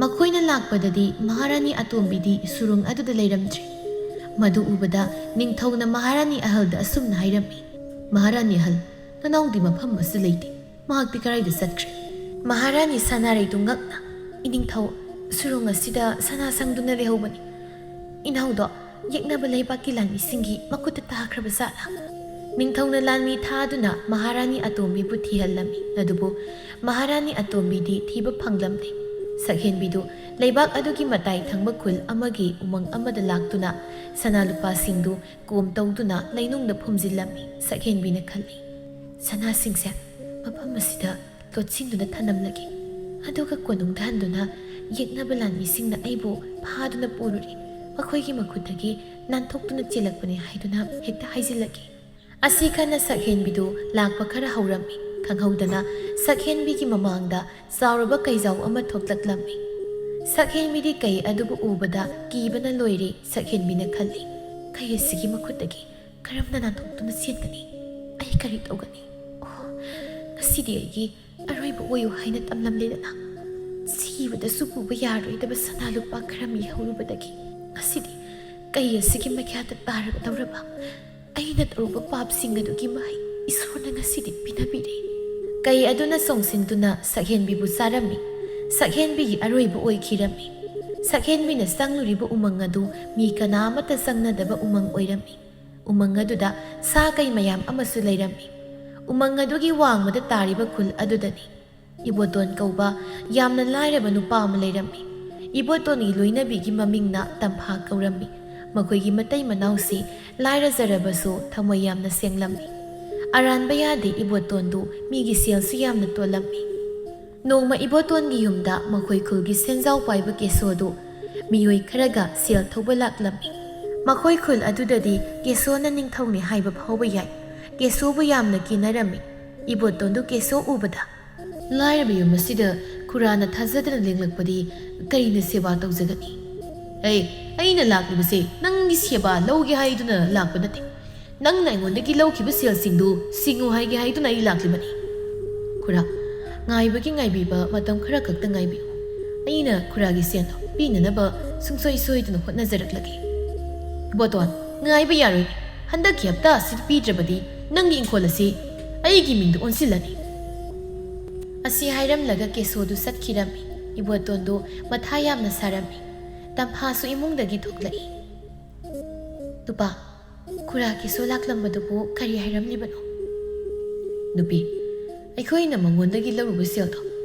ꯃꯈꯣꯏꯅ ꯂꯥꯛꯄꯗꯗꯤ ꯃꯍꯥꯔꯥꯅꯤ ꯑꯇꯣꯝꯕꯤꯗꯤ ꯁꯨꯔꯨꯡ ꯑꯗꯨꯗ ꯂꯩꯔꯝꯗ꯭ꯔꯦ꯫ ꯃꯗꯨ ꯎꯕꯗ ꯅꯤꯡꯊꯧꯅ ꯃꯍꯥꯔꯥꯅꯤ ꯑꯍꯜꯗ ꯑꯁꯨꯝꯅ ꯍꯥꯏꯔꯝꯃꯤ, "ꯃꯍꯥꯔꯥꯅꯤ ꯑꯍꯜ, ꯅꯅꯥꯎꯗꯤ ꯃꯐꯝ ꯑꯃꯁꯨ ꯂꯩꯇꯦ꯫ ꯃꯍꯥꯛꯇꯤ ꯀꯗꯥꯏꯗ ꯆꯠꯈ꯭ꯔꯦ?" ꯃꯍꯥꯔꯥꯅꯤ ꯁꯅꯥꯔꯩꯗꯨ ꯉꯛꯅ, "ꯏꯅꯤꯡꯊꯧ, ꯁꯨꯔꯨꯡ ꯑꯁꯤꯗ ꯁꯅꯥ ꯁꯪꯗꯨꯅ ꯂꯩꯍꯧꯕꯅꯤ꯫ ꯏꯅꯥꯎꯗꯣ ꯌꯦꯛꯅꯕ ꯂꯩꯕꯥꯛꯀꯤ ꯂꯥꯟꯃꯤꯁꯤꯡꯒꯤ ꯃꯈꯨꯠꯇ ꯇꯥꯈ꯭ꯔꯕ ꯖꯥꯠꯂꯥ?" ꯅꯤꯡꯊꯧꯅ ꯂꯥꯟꯃꯤ ꯊꯥꯗꯨꯅ ꯃꯍꯥꯔꯥꯅꯤ ꯑꯇꯣꯝꯕꯤꯕꯨ ꯊꯤꯍꯜꯂꯝꯃꯤ꯫ ꯑꯗꯨꯕꯨ ꯃꯍꯥꯔꯥꯅꯤ ꯑꯇꯣꯝꯕꯤꯗꯤ ꯊꯤꯕ ꯐꯪꯂꯝꯗꯦ꯫ ꯁꯛꯍꯦꯟꯕꯤꯗꯨ ꯂꯩꯕꯥꯛ ꯑꯗꯨꯒꯤ ꯃꯇꯥꯏ ꯊꯪꯕ ꯈꯨꯜ ꯑꯃꯒꯤ ꯎꯃꯪ ꯑꯃꯗ ꯂꯥꯛꯇꯨꯅ ꯁꯅꯥ ꯂꯨꯄꯥꯁꯤꯡꯗꯨ ꯀꯣꯝ ꯇꯧꯗꯨꯅ ꯂꯩꯅꯨꯡꯗ ꯐꯨꯝꯖꯤꯜꯂꯝꯃꯤ꯫ ꯁꯛꯍꯦꯟꯕꯤꯅ ꯈꯜꯂꯤ, "ꯁꯅꯥꯁꯤꯡꯁꯦ ꯃꯐꯝ ꯑꯁꯤꯗ ꯂꯣꯠꯁꯤꯟꯗꯨꯅ ꯊꯅꯝꯂꯒꯦ꯫ ꯑꯗꯨꯒ ꯀꯣꯅꯨꯡꯗ ꯍꯟꯗꯨꯅ ꯌꯦꯛꯅꯕ ꯂꯥꯟꯃꯤꯁꯤꯡꯅ ꯑꯩꯕꯨ ꯐꯥꯗꯨꯅ ꯄꯨꯔꯨꯔꯦ, ꯃꯈꯣꯏꯒꯤ ꯃꯈꯨꯠꯇꯒꯤ ꯅꯥꯟꯊꯣꯛꯇꯨꯅ ꯆꯦꯜꯂꯛꯄꯅꯦ ꯍꯥꯏꯗꯨꯅ ꯍꯦꯛꯇ ꯍꯥꯏꯖꯤꯜꯂꯒꯦ"꯫ ꯑꯁꯤ ꯈꯟꯅ ꯁꯛꯍꯦꯟꯕꯤꯗꯨ ꯂꯥꯛꯄ ꯈꯔ ꯍꯧꯔꯝꯃꯤ꯫ ꯈꯪꯍꯧꯗꯅ ꯁꯛꯍꯦꯟꯕꯤꯒꯤ ꯃꯃꯥꯡꯗ ꯆꯥꯎꯔꯕ ꯀꯩꯖꯥꯎ ꯑꯃ ꯊꯣꯛꯂꯛꯂꯝꯃꯤ꯫ ꯁꯛꯍꯦꯟꯕꯤꯗꯤ ꯀꯩ ꯑꯗꯨꯕꯨ ꯎꯕꯗ ꯀꯤꯕꯅ ꯂꯣꯏꯔꯦ꯫ ꯁꯛꯍꯦꯟꯕꯤꯅ ꯈꯜꯂꯤ, "ꯀꯩ ꯑꯁꯤꯒꯤ ꯃꯈꯨꯠꯇꯒꯤ ꯀꯔꯝꯅ ꯅꯥꯟꯊꯣꯛꯇꯨꯅ ꯆꯦꯟꯒꯅꯤ? ꯑꯩ ꯀꯔꯤ ꯇꯧꯒꯅꯤ? ꯑꯣ, ꯉꯁꯤꯗꯤ ꯑꯩꯒꯤ ꯑꯔꯣꯏꯕ ꯑꯣꯏꯌꯨ ꯍꯥꯏꯅ ꯇꯝꯂꯝꯂꯦꯗꯅ꯫ ꯁꯤꯕꯗꯁꯨ ꯄꯨꯕ ꯌꯥꯔꯣꯏꯗꯕ ꯁꯅꯥ ꯂꯨꯄꯥ ꯈꯔ ꯃꯤꯍꯧꯔꯨꯕꯗꯒꯤ ꯉꯁꯤꯗꯤ ꯀꯩ ꯑꯁꯤꯒꯤ ꯃꯈꯥꯗ ꯇꯥꯔꯒꯗꯧꯔꯕ? ꯑꯩꯅ ꯇꯧꯔꯨꯕ ꯄꯥꯞꯁꯤꯡ ꯑꯗꯨꯒꯤ ꯃꯍꯩ ꯏꯁꯣꯔꯅ ꯉꯁꯤꯗꯤ ꯄꯤꯅꯕꯤꯔꯦ"꯫ ꯀꯩ ꯑꯗꯨꯅ ꯆꯣꯡꯁꯤꯟꯗꯨꯅ ꯁꯛꯍꯦꯟꯕꯤꯕꯨ ꯆꯥꯔꯝꯃꯤ꯫ ꯁꯛꯍꯦꯟꯕꯤꯒꯤ ꯑꯔꯣꯏꯕ ꯑꯣꯏꯈꯤꯔꯝꯃꯤ꯫ ꯁꯛꯍꯦꯟꯕꯤꯅ ꯆꯪꯂꯨꯔꯤꯕ ꯎꯃꯪ ꯑꯗꯨ ꯃꯤ ꯀꯅꯥ ꯑꯃꯠꯇ ꯆꯪꯅꯗꯕ ꯎꯃꯪ ꯑꯣꯏꯔꯝꯃꯤ꯫ ꯎꯃꯪ ꯑꯗꯨꯗ ꯁꯥ ꯀꯩ ꯃꯌꯥꯝ ꯑꯃꯁꯨ ꯂꯩꯔꯝꯃꯤ꯫ ꯎꯃꯪ ꯑꯗꯨꯒꯤ ꯋꯥꯡꯃꯗ ꯇꯥꯔꯤꯕ ꯈꯨꯜ ꯑꯗꯨꯗꯅꯤ꯫ ꯏꯕꯣꯇꯣꯟ ꯀꯧꯕ ꯌꯥꯝꯅ ꯂꯥꯏꯔꯕ ꯅꯨꯄꯥ ꯑꯃ ꯂꯩꯔꯝꯃꯤ꯫ ꯏꯕꯣꯇꯣꯟꯒꯤ ꯂꯣꯏꯅꯕꯤꯒꯤ ꯃꯃꯤꯡꯅ ꯇꯝꯐꯥ ꯀꯧꯔꯝꯃꯤ꯫ ꯃꯈꯣꯏꯒꯤ ꯃꯇꯩ ꯃꯅꯥꯎꯁꯤ ꯂꯥꯏꯔꯖꯔꯕꯁꯨ ꯊꯃꯣꯏ ꯌꯥꯝꯅ ꯁꯦꯡꯂꯝꯃꯤ꯫ ꯑꯔꯥꯟꯕ ꯌꯥꯗꯦ ꯏꯕꯣꯇꯣꯟꯗꯨ ꯃꯤꯒꯤ ꯁꯦꯜꯁꯨ ꯌꯥꯝꯅ ꯇꯣꯜꯂꯝꯃꯤ꯫ ꯅꯣꯡꯃ ꯏꯕꯣꯇꯣꯟꯒꯤ ꯌꯨꯝꯗ ꯃꯈꯣꯏ ꯈꯨꯜꯒꯤ ꯁꯦꯟꯖꯥꯎ ꯄꯥꯏꯕ ꯀꯦꯁꯣꯗꯨ ꯃꯤꯑꯣꯏ ꯈꯔꯒ ꯁꯦꯜ ꯊꯧꯕ ꯂꯥꯛꯂꯝꯃꯤ꯫ ꯃꯈꯣꯏ ꯈꯨꯜ ꯑꯗꯨꯗꯗꯤ ꯀꯦꯁꯣꯅ ꯅꯤꯡꯊꯧꯅꯤ ꯍꯥꯏꯕ ꯐꯥꯎꯕ ꯌꯥꯏ꯫ ꯀꯦꯁꯣꯕꯨ ꯌꯥꯝꯅ ꯀꯤꯅꯔꯝꯃꯤ꯫ ꯏꯕꯣꯇꯣꯟꯗꯨ ꯀꯦꯁꯣ ꯎꯕꯗ, ꯂꯥꯏꯔꯕ ꯌꯨꯝ ꯑꯁꯤꯗ ꯈꯨꯔꯥꯅ ꯊꯥꯖꯗꯅ ꯂꯦꯡꯂꯛꯄꯗꯤ ꯀꯔꯤꯅ ꯁꯦꯕꯥ ꯇꯧꯖꯒꯅꯤ? ꯑꯩ, ꯑꯩꯅ ꯂꯥꯛꯂꯤꯕꯁꯦ ꯅꯪꯒꯤ ꯁꯦꯕꯥ ꯂꯧꯒꯦ ꯍꯥꯏꯗꯨꯅ ꯂꯥꯛꯄ ꯅꯠꯇꯦ꯫ ꯅꯪꯅ ꯑꯩꯉꯣꯟꯗꯒꯤ ꯂꯧꯈꯤꯕ ꯁꯦꯜꯁꯤꯡꯗꯨ ꯁꯤꯡꯉꯨ ꯍꯥꯏꯒꯦ ꯍꯥꯏꯗꯨꯅ ꯑꯩ ꯂꯥꯛꯂꯤꯕꯅꯤ꯫ ꯈꯨꯔꯥ, ꯉꯥꯏꯕꯒꯤ ꯉꯥꯏꯕꯤꯕ ꯃꯇꯝ ꯈꯔ ꯈꯛꯇ ꯉꯥꯏꯕꯤꯌꯨ꯫ ꯑꯩꯅ ꯈꯨꯔꯥꯒꯤ ꯁꯦꯜꯗꯣ ꯄꯤꯅꯅꯕ ꯁꯨꯡꯁꯣꯏ ꯁꯣꯏꯗꯅ ꯍꯣꯠꯅꯖꯔꯛꯂꯒꯦ꯫ ꯏꯕꯣꯇꯣꯟ, ꯉꯥꯏꯕ ꯌꯥꯔꯣꯏ꯫ ꯍꯟꯗꯛꯀꯤ ꯍꯞꯇꯥ ꯑꯁꯤꯗ ꯄꯤꯗ꯭ꯔꯕꯗꯤ ꯅꯪꯒꯤ ꯏꯪꯈꯣꯜ ꯑꯁꯤ ꯑꯩꯒꯤ ꯃꯤꯡꯗ ꯑꯣꯟꯁꯤꯜꯂꯅꯤ꯫ ꯑꯁꯤ ꯍꯥꯏꯔꯝꯂꯒ ꯀꯦꯁꯣꯗꯨ ꯆꯠꯈꯤꯔꯝꯃꯤ꯫ ꯏꯕꯣꯇꯣꯟꯗꯨ ꯃꯊꯥ ꯌꯥꯝꯅ ꯁꯥꯔꯝꯃꯤ꯫ ꯇꯝꯐꯥꯁꯨ ꯏꯃꯨꯡꯗꯒꯤ ꯊꯣꯛꯂꯛꯏ꯫ ꯅꯨꯄꯥ, ꯈꯨꯔꯥ ꯀꯦꯁꯣ ꯂꯥꯛꯂꯝꯕꯗꯨꯕꯨ ꯀꯔꯤ ꯍꯥꯏꯔꯝꯂꯤꯕꯅꯣ? ꯅꯨꯄꯤ, ꯑꯩꯈꯣꯏꯅ ꯃꯉꯣꯟꯗꯒꯤ ꯂꯧꯔꯨꯕ ꯁꯦꯜꯗꯣ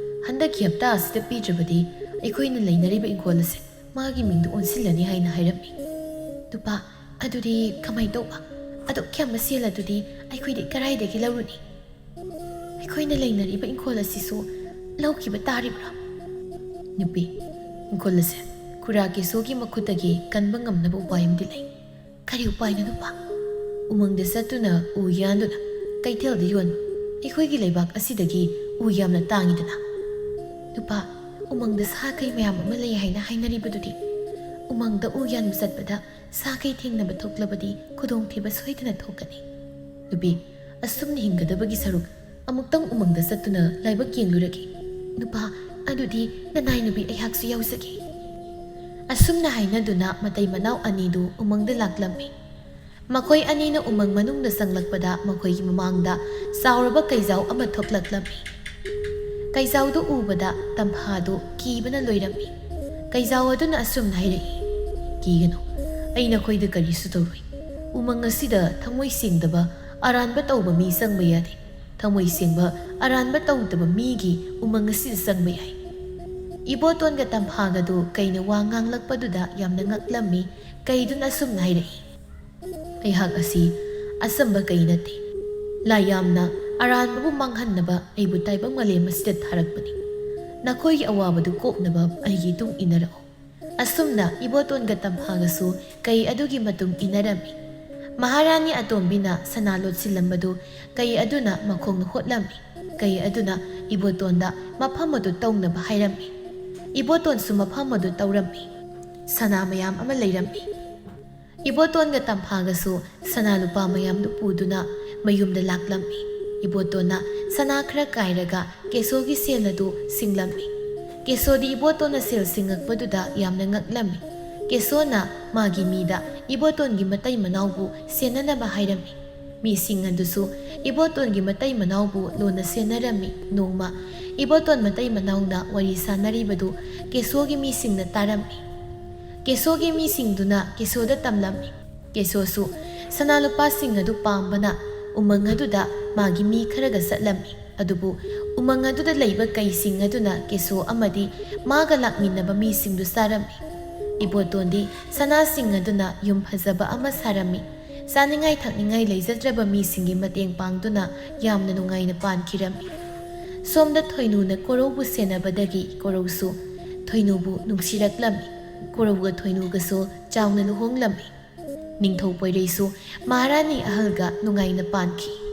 ꯍꯟꯗꯛꯀꯤ ꯍꯞꯇꯥ ꯑꯁꯤꯗ ꯄꯤꯗ꯭ꯔꯕꯗꯤ ꯑꯩꯈꯣꯏꯅ ꯂꯩꯅꯔꯤꯕ ꯏꯪꯈꯣꯜ ꯑꯁꯦ ꯃꯥꯒꯤ ꯃꯤꯡꯗ ꯑꯣꯟꯁꯤꯜꯂꯅꯤ ꯍꯥꯏꯅ ꯍꯥꯏꯔꯝꯃꯤ꯫ ꯅꯨꯄꯥ, ꯑꯗꯨꯗꯤ ꯀꯃꯥꯏ ꯇꯧꯕ? ꯑꯗꯨꯛ ꯌꯥꯝꯕ ꯁꯦꯜ ꯑꯗꯨꯗꯤ ꯑꯩꯈꯣꯏꯗꯤ ꯀꯔꯥꯏꯗꯒꯤ ꯂꯧꯔꯨꯅꯤ? ꯑꯩꯈꯣꯏꯅ ꯂꯩꯅꯔꯤꯕ ꯏꯪꯈꯣꯜ ꯑꯁꯤꯁꯨ ꯂꯧꯈꯤꯕ ꯇꯥꯔꯤꯕ꯭ꯔꯥ? ꯅꯨꯄꯤ, ꯏꯪꯈꯣꯜ ꯑꯁꯦ ꯈꯨꯔꯥ ꯀꯦꯁꯣꯒꯤ ꯃꯈꯨꯠꯇꯒꯤ ꯀꯟꯕ ꯉꯝꯅꯕ ꯎꯄꯥꯏ ꯑꯃꯗꯤ ꯂꯩ꯫ ꯀꯔꯤ ꯎꯄꯥꯏꯅꯣ ꯅꯨꯄꯥ? ꯎꯃꯪꯗ ꯆꯠꯇꯨꯅ ꯎ ꯌꯥꯟꯗꯨꯅ ꯀꯩꯊꯦꯜꯗ ꯌꯣꯟꯕ꯫ ꯑꯩꯈꯣꯏꯒꯤ ꯂꯩꯕꯥꯛ ꯑꯁꯤꯗꯒꯤ ꯎ ꯌꯥꯝꯅ ꯇꯥꯡꯉꯤꯗꯅ꯫ ꯅꯨꯄꯥ, ꯎꯃꯪꯗ ꯁꯥ ꯀꯩ ꯃꯌꯥꯝ ꯑꯃ ꯂꯩ ꯍꯥꯏꯅ ꯍꯥꯏꯅꯔꯤꯕꯗꯨꯗꯤ? ꯎꯃꯪꯗ ꯎ ꯌꯥꯟꯕ ꯆꯠꯄꯗ ꯁꯥ ꯀꯩ ꯊꯦꯡꯅꯕ ꯊꯣꯛꯂꯕꯗꯤ ꯈꯨꯗꯣꯡꯊꯤꯕ ꯁꯣꯏꯗꯅ ꯊꯣꯛꯀꯅꯤ꯫ ꯅꯨꯄꯤ, ꯑꯁꯨꯝꯅ ꯍꯤꯡꯒꯗꯕꯒꯤ ꯁꯔꯨꯛ ꯑꯃꯨꯛꯇꯪ ꯎꯃꯪꯗ ꯆꯠꯇꯨꯅ ꯂꯥꯏꯕꯛ ꯌꯦꯡꯂꯨꯔꯒꯦ꯫ ꯅꯨꯄꯥ, ꯑꯗꯨꯗꯤ ꯅꯅꯥꯏ ꯅꯨꯄꯤ ꯑꯩꯍꯥꯛꯁꯨ ꯌꯥꯎꯖꯒꯦ꯫ ꯑꯁꯨꯝꯅ ꯍꯥꯏꯅꯗꯨꯅ ꯃꯇꯩ ꯃꯅꯥꯎ ꯑꯅꯤꯗꯨ ꯎꯃꯪꯗ ꯂꯥꯛꯂꯝꯃꯤ꯫ ꯃꯈꯣꯏ ꯑꯅꯤꯅ ꯎꯃꯪ ꯃꯅꯨꯡꯗ ꯆꯪꯂꯛꯄꯗ ꯃꯈꯣꯏꯒꯤ ꯃꯃꯥꯡꯗ ꯆꯥꯎꯔꯕ ꯀꯩꯖꯥꯎ ꯑꯃ ꯊꯣꯛꯂꯛꯂꯝꯃꯤ꯫ ꯀꯩꯖꯥꯎꯗꯨ ꯎꯕꯗ ꯇꯝꯐꯥꯗꯨ ꯀꯤꯕꯅ ꯂꯣꯏꯔꯝꯃꯤ꯫ ꯀꯩꯖꯥꯎ ꯑꯗꯨꯅ ꯑꯁꯨꯝꯅ ꯍꯥꯏꯔꯛꯏ, "ꯀꯤꯒꯅꯨ, ꯑꯩ ꯅꯈꯣꯏꯗ ꯀꯔꯤꯁꯨ ꯇꯧꯔꯣꯏ꯫ ꯎꯃꯪ ꯑꯁꯤꯗ ꯊꯃꯣꯏ ꯁꯦꯡꯗꯕ, ꯑꯔꯥꯟꯕ ꯇꯧꯕ ꯃꯤ ꯆꯪꯕ ꯌꯥꯗꯦ꯫ ꯊꯃꯣꯏ ꯁꯦꯡꯕ, ꯑꯔꯥꯟꯕ ꯇꯧꯗꯕ ꯃꯤꯒꯤ ꯎꯃꯪ ꯑꯁꯤꯗ ꯆꯪꯕ ꯌꯥꯏ"꯫ ꯏꯕꯣꯇꯣꯟꯒ ꯇꯝꯐꯥꯒꯗꯨ ꯀꯩꯅ ꯋꯥ ꯉꯥꯡꯂꯛꯄꯗꯨꯗ ꯌꯥꯝꯅ ꯉꯛꯂꯝꯃꯤ꯫ ꯀꯩꯗꯨꯅ ꯑꯁꯨꯝꯅ ꯍꯥꯏꯔꯛꯏ, "ꯑꯩꯍꯥꯛ ꯑꯁꯤ ꯑꯆꯝꯕ ꯀꯩ ꯅꯠꯇꯦ꯫ ꯂꯥꯏ ꯌꯥꯝꯅ ꯑꯔꯥꯟꯕꯕꯨ ꯃꯥꯡꯍꯟꯅꯕ ꯑꯩꯕꯨ ꯇꯥꯏꯕꯪ ꯃꯥꯂꯦꯝ ꯑꯁꯤꯗ ꯊꯥꯔꯛꯄꯅꯤ꯫ ꯅꯈꯣꯏꯒꯤ ꯑꯋꯥꯕꯗꯨ ꯀꯣꯛꯅꯕ ꯑꯩꯒꯤ ꯏꯇꯨꯡ ꯏꯟꯅꯔꯛꯎ"꯫ ꯑꯁꯨꯝꯅ ꯏꯕꯣꯇꯣꯟꯒ ꯇꯝꯐꯥꯒꯁꯨ ꯀꯩ ꯑꯗꯨꯒꯤ ꯃꯇꯨꯡ ꯏꯟꯅꯔꯝꯃꯤ꯫ ꯃꯍꯥꯔꯥꯅꯤ ꯑꯇꯣꯝꯕꯤꯅ ꯁꯅꯥ ꯂꯣꯠꯁꯤꯜꯂꯝꯕꯗꯨ ꯀꯩ ꯑꯗꯨꯅ ꯃꯈꯣꯡꯅ ꯍꯣꯠꯂꯝꯃꯤ꯫ ꯀꯩ ꯑꯗꯨꯅ ꯏꯕꯣꯇꯣꯟꯗ ꯃꯐꯝ ꯑꯗꯨ ꯇꯧꯅꯕ ꯍꯥꯏꯔꯝꯃꯤ꯫ ꯏꯕꯣꯇꯣꯟꯁꯨ ꯃꯐꯝ ꯑꯗꯨ ꯇꯧꯔꯝꯃꯤ꯫ ꯁꯅꯥ ꯃꯌꯥꯝ ꯑꯃ ꯂꯩꯔꯝꯃꯤ꯫ ꯏꯕꯣꯇꯣꯟꯒ ꯇꯝꯐꯥꯒꯁꯨ ꯁꯅꯥ ꯂꯨꯄꯥ ꯃꯌꯥꯝꯗꯨ ꯄꯨꯗꯨꯅ ꯃꯌꯨꯝꯗ ꯂꯥꯛꯂꯝꯃꯤ꯫ ꯏꯕꯣꯇꯣꯟꯅ ꯁꯅꯥ ꯈꯔ ꯀꯥꯏꯔꯒ ꯀꯦꯁꯣꯒꯤ ꯁꯦꯜ ꯑꯗꯨ ꯁꯤꯡꯂꯝꯃꯤ꯫ ꯀꯦꯁꯣꯗꯤ ꯏꯕꯣꯇꯣꯟꯅ ꯁꯦꯜ ꯁꯤꯡꯉꯛꯄꯗꯨꯗ ꯌꯥꯝꯅ ꯉꯛꯂꯝꯃꯤ꯫ ꯀꯦꯁꯣꯅ ꯃꯥꯒꯤ ꯃꯤꯗ ꯏꯕꯣꯇꯣꯟꯒꯤ ꯃꯇꯩ ꯃꯅꯥꯎꯕꯨ ꯁꯦꯟꯅꯅꯕ ꯍꯥꯏꯔꯝꯃꯤ꯫ ꯃꯤꯁꯤꯡ ꯑꯗꯨꯁꯨ ꯏꯕꯣꯇꯣꯟꯒꯤ ꯃꯇꯩ ꯃꯅꯥꯎꯕꯨ ꯂꯨꯅ ꯁꯦꯟꯅꯔꯝꯃꯤ꯫ ꯅꯣꯡꯃ ꯏꯕꯣꯇꯣꯟ ꯃꯇꯩ ꯃꯅꯥꯎꯅ ꯋꯥꯔꯤ ꯁꯥꯟꯅꯔꯤꯕꯗꯨ ꯀꯦꯁꯣꯒꯤ ꯃꯤꯁꯤꯡꯅ ꯇꯥꯔꯝꯃꯤ꯫ ꯀꯦꯁꯣꯒꯤ ꯃꯤꯁꯤꯡꯗꯨꯅ ꯀꯦꯁꯣꯗ ꯇꯝꯂꯝꯃꯤ꯫ ꯀꯦꯁꯣꯁꯨ ꯁꯅꯥ ꯂꯨꯄꯥꯁꯤꯡ ꯑꯗꯨ ꯄꯥꯝꯕꯅ ꯎꯃꯪ ꯑꯗꯨꯗ ꯃꯥꯒꯤ ꯃꯤ ꯈꯔꯒ ꯆꯠꯂꯝꯃꯤ꯫ ꯑꯗꯨꯕꯨ ꯎꯃꯪ ꯑꯗꯨꯗ ꯂꯩꯕ ꯀꯩꯁꯤꯡ ꯑꯗꯨꯅ ꯀꯦꯁꯣ ꯑꯃꯗꯤ ꯃꯥꯒ ꯂꯥꯛꯃꯤꯟꯅꯕ ꯃꯤꯁꯤꯡꯗꯨ ꯆꯥꯔꯝꯃꯤ꯫ ꯏꯕꯣꯇꯣꯟꯗꯤ ꯁꯅꯥꯁꯤꯡ ꯑꯗꯨꯅ ꯌꯨꯝ ꯐꯖꯕ ꯑꯃ ꯁꯥꯔꯝꯃꯤ꯫ ꯆꯥꯅꯤꯡꯉꯥꯏ ꯊꯛꯅꯤꯡꯉꯥꯏ ꯂꯩꯖꯗ꯭ꯔꯕ ꯃꯤꯁꯤꯡꯒꯤ ꯃꯇꯦꯡ ꯄꯥꯡꯗꯨꯅ ꯌꯥꯝꯅ ꯅꯨꯡꯉꯥꯏꯅ ꯄꯥꯟꯈꯤꯔꯝꯃꯤ꯫ ꯁꯣꯝꯗ ꯊꯣꯏꯅꯨꯅ ꯀꯣꯔꯧꯕꯨ ꯁꯦꯟꯅꯕꯗꯒꯤ ꯀꯣꯔꯧꯁꯨ ꯊꯣꯏꯅꯨꯕꯨ ꯅꯨꯡꯁꯤꯔꯛꯂꯝꯃꯤ꯫ ꯀꯣꯔꯧꯒ ꯊꯣꯏꯅꯨꯒꯁꯨ ꯆꯥꯎꯅ ꯂꯨꯍꯣꯡꯂꯝꯃꯤ꯫ ꯅꯤꯡꯊꯧ ꯄꯣꯏꯔꯩꯁꯨ ꯃꯍꯥꯔꯥꯅꯤ ꯑꯍꯜꯒ ꯅꯨꯡꯉꯥꯏꯅ ꯄꯥꯟꯈꯤ꯫